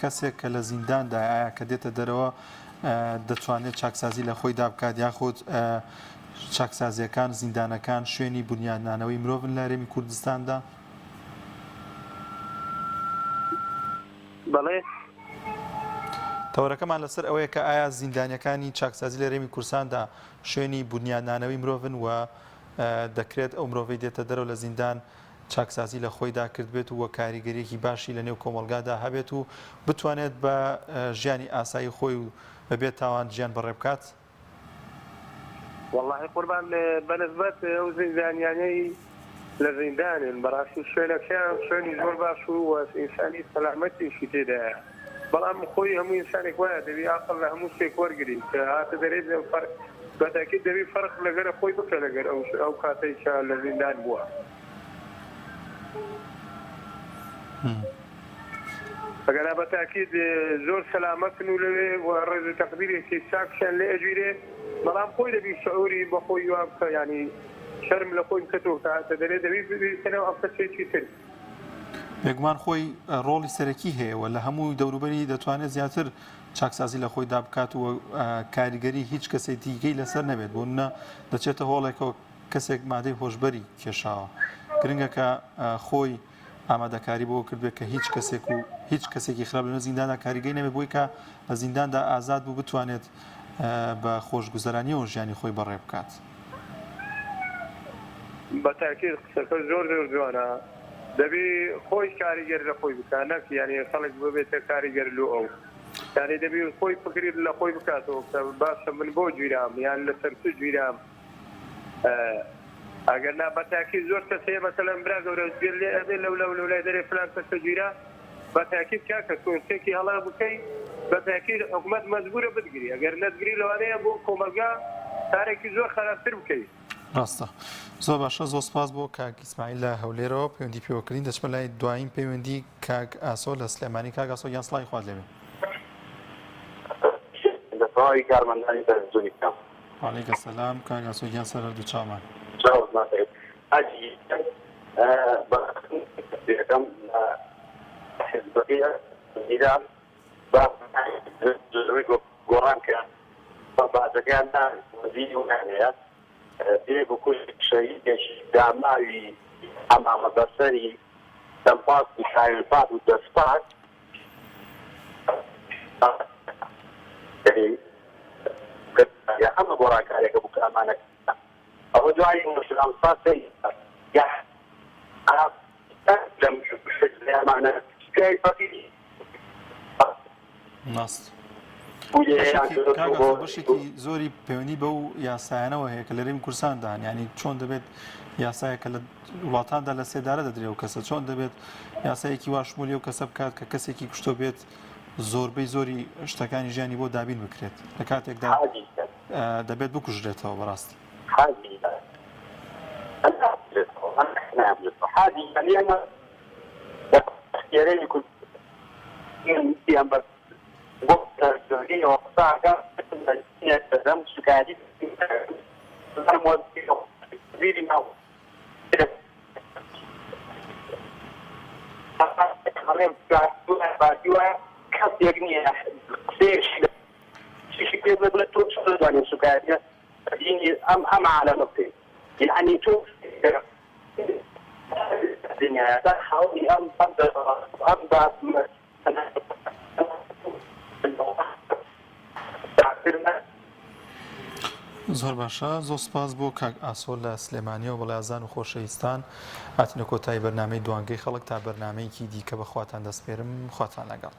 Speaker 1: کەسێک کە لە زینداندایە ئایا کە دێتە دەرەوە دەتوانێت چاکسازی لە خۆیدا بکات یاخود چاکسازیەکان زیندانەکان شوێنی بنیادنانەوەی مرۆڤن لە هەرێمی کوردستاندا؟
Speaker 11: بەڵێ.
Speaker 1: تەوەرەکەمان لەسەر ئەوەیە کە ئایا زیندانیەکانی چاکسازی لە هەرێمی کوردستاندا شوێنی بونیادنانەوەی مرۆڤن و دەکرێت ئەو مرۆڤەی دێتە دەرەوە لە زیندان چاکسازی لە خۆیدا کردبێت و کاریگەریەکی باشی لە نێو کۆمەڵگادا هەبێت و بتوانێت بە ژیانی ئاسایی خۆی و بەبێ تاوان ژیان بەڕێ بکات؟
Speaker 11: وەڵاهی قوربان بەنسبەت ئەو زیندانیانەی لە زیندانن بەڕاستی شوێنەکەیان شوێنی زۆر باش و ئینسانی سەلامەتیشی تێدایە بەڵام خۆی هەموو ئینسانێک وایە دەبی ئاقڵ لە هەموو شتێک وەرگری کە هاتە دەرێ بەتاکید دەبی فەرق لەگەرە خۆی بکە لەگەر ئەو ئەو کاتەی کە لە زیندان بووە. ئەگەنا بە تاکید زۆر سەلامەتن و لەوێ و ڕێز و تەقدیرێکی چاکشیان لێ ئەگیرێ بەڵام خۆی دەبی شعوری بە خۆی وا بکە یانی شەرم لە خۆی بکەتەوە کە هاتە دەرێ دەبی ببیتە ناو ئەم کەسێکی تر.
Speaker 1: بێگومان خۆی ڕۆڵی سەرەکی هەیە و لە هەموو دەوروبەری دەتوانێت زیاتر چاکسازی لە خۆیدا بکات و کاریگەری هیچ کەسێک دیکەی لەسەر نەبێت بۆ نمونە دەچێتە هۆڵێکەوە کەسێک مادەی هۆشبەری کێشاوە گرنگە کە خۆی ئامادەکاری بۆ کردبێت کە هیچ کەسێک و هیچ کەسێکی خراپ لەنێو زینداندا کاریگەی نەبێت بۆی کە لە زینداندا ئازاد بوو بتوانێت بە خۆشگوزەرانیەوە ژیانی خۆی بەڕێ بکات.
Speaker 11: بە تاکید قسەکە زۆر زۆر جوانە دەبی خۆی کاریگەر لە خۆی بکا نەک یانی خەڵک ببێتە کاریگەر لۆ ئەو یانی دەبی خۆی فکری لە خۆی بکاتەوە کە باشە من بۆ گیرام یان لەسەر چ گیرام ئەگەر نا بە تاکید زۆر کەس هەیە مەسەلەن برا گەورە گوێت لێ ئەبێ لەو لەو لەولای دەرێ فلان کەسە گیرا بە تاکید کاکە تۆ شتێکی هەڵە بکەی بە تاکید حکومەت مەجبورە بتگری ئەگەر نەتگری لەوانەیە بۆ کۆمەڵگا کارێکی زۆر خراپتر بکەی.
Speaker 1: ڕاستە زۆر باشە زۆر سپاس بۆ کاک ئیسماعیل لە هەولێرەوە پەیوەندی پێوەکردین دەچمە لای دوایین پەیوەندی کاک ئاسۆ لە سلێمانی کاک ئاسۆ گیان سڵاوی خوات لێبێ.
Speaker 12: لە تەواوی کارمەندانی تەلەفزیۆنی بکەم.
Speaker 1: وعلیک السلام کاک ئاسۆ گیان سەر هەردوو چاومان.
Speaker 12: چاوت ماچ ئەکەم حاجی گیان بە یەکەم لە حیزبەکەی ئەزیرا با گۆڕان کە بە باجەکەیان دا وەزیری وایان هەیە بێ بکوژ شەهیدێکی داماوی عەمامە بەسەری دەمپاک و شایەن پاک و دەست پاک ئەمە گۆڕانکاریەکە بوو کە ئەمانە ئەوە دوای ئەمسا لەم ئەمانە
Speaker 1: ڕاست. بەشێکی زۆری پەیوەندی بەو یاسایانەوە هەیە کە لە هەرێمی کوردستاندا هەن یانی چۆن دەبێت یاسایە کە لە وڵاتاندا لە سێدارە دەدرێ و کەسە چۆن دەبێت یاسایەکی وا شمولی و کەسە بکات کە کەسێکی کوشتۆ بێت زۆربەی زۆری شتەکانی ژیانی بۆ دابین بکرێت لە کاتێکدا دەبێت بکوژرێتەوە بەڕاستی.
Speaker 12: کەسێک نییە قسەیەکی شی پێ بڵێ تۆ چۆن دەتوانێت سوکایەتی دینی ئەم ئەم عالەمە بکەیت یعنی تۆ دنیا خاوەنی ئەم ئەم ئەم
Speaker 1: زۆر باشە زۆر سپاس بۆ کاک ئاسۆ لە سلێمانیەوە بەڵێ ئازان و خۆشەویستان هاتینە کۆتایی بەرنامەی دوانگەی خەڵک تا بەرنامەیەکی دیکە بەخواتان دەسپێرم خواتان لەگەڵ.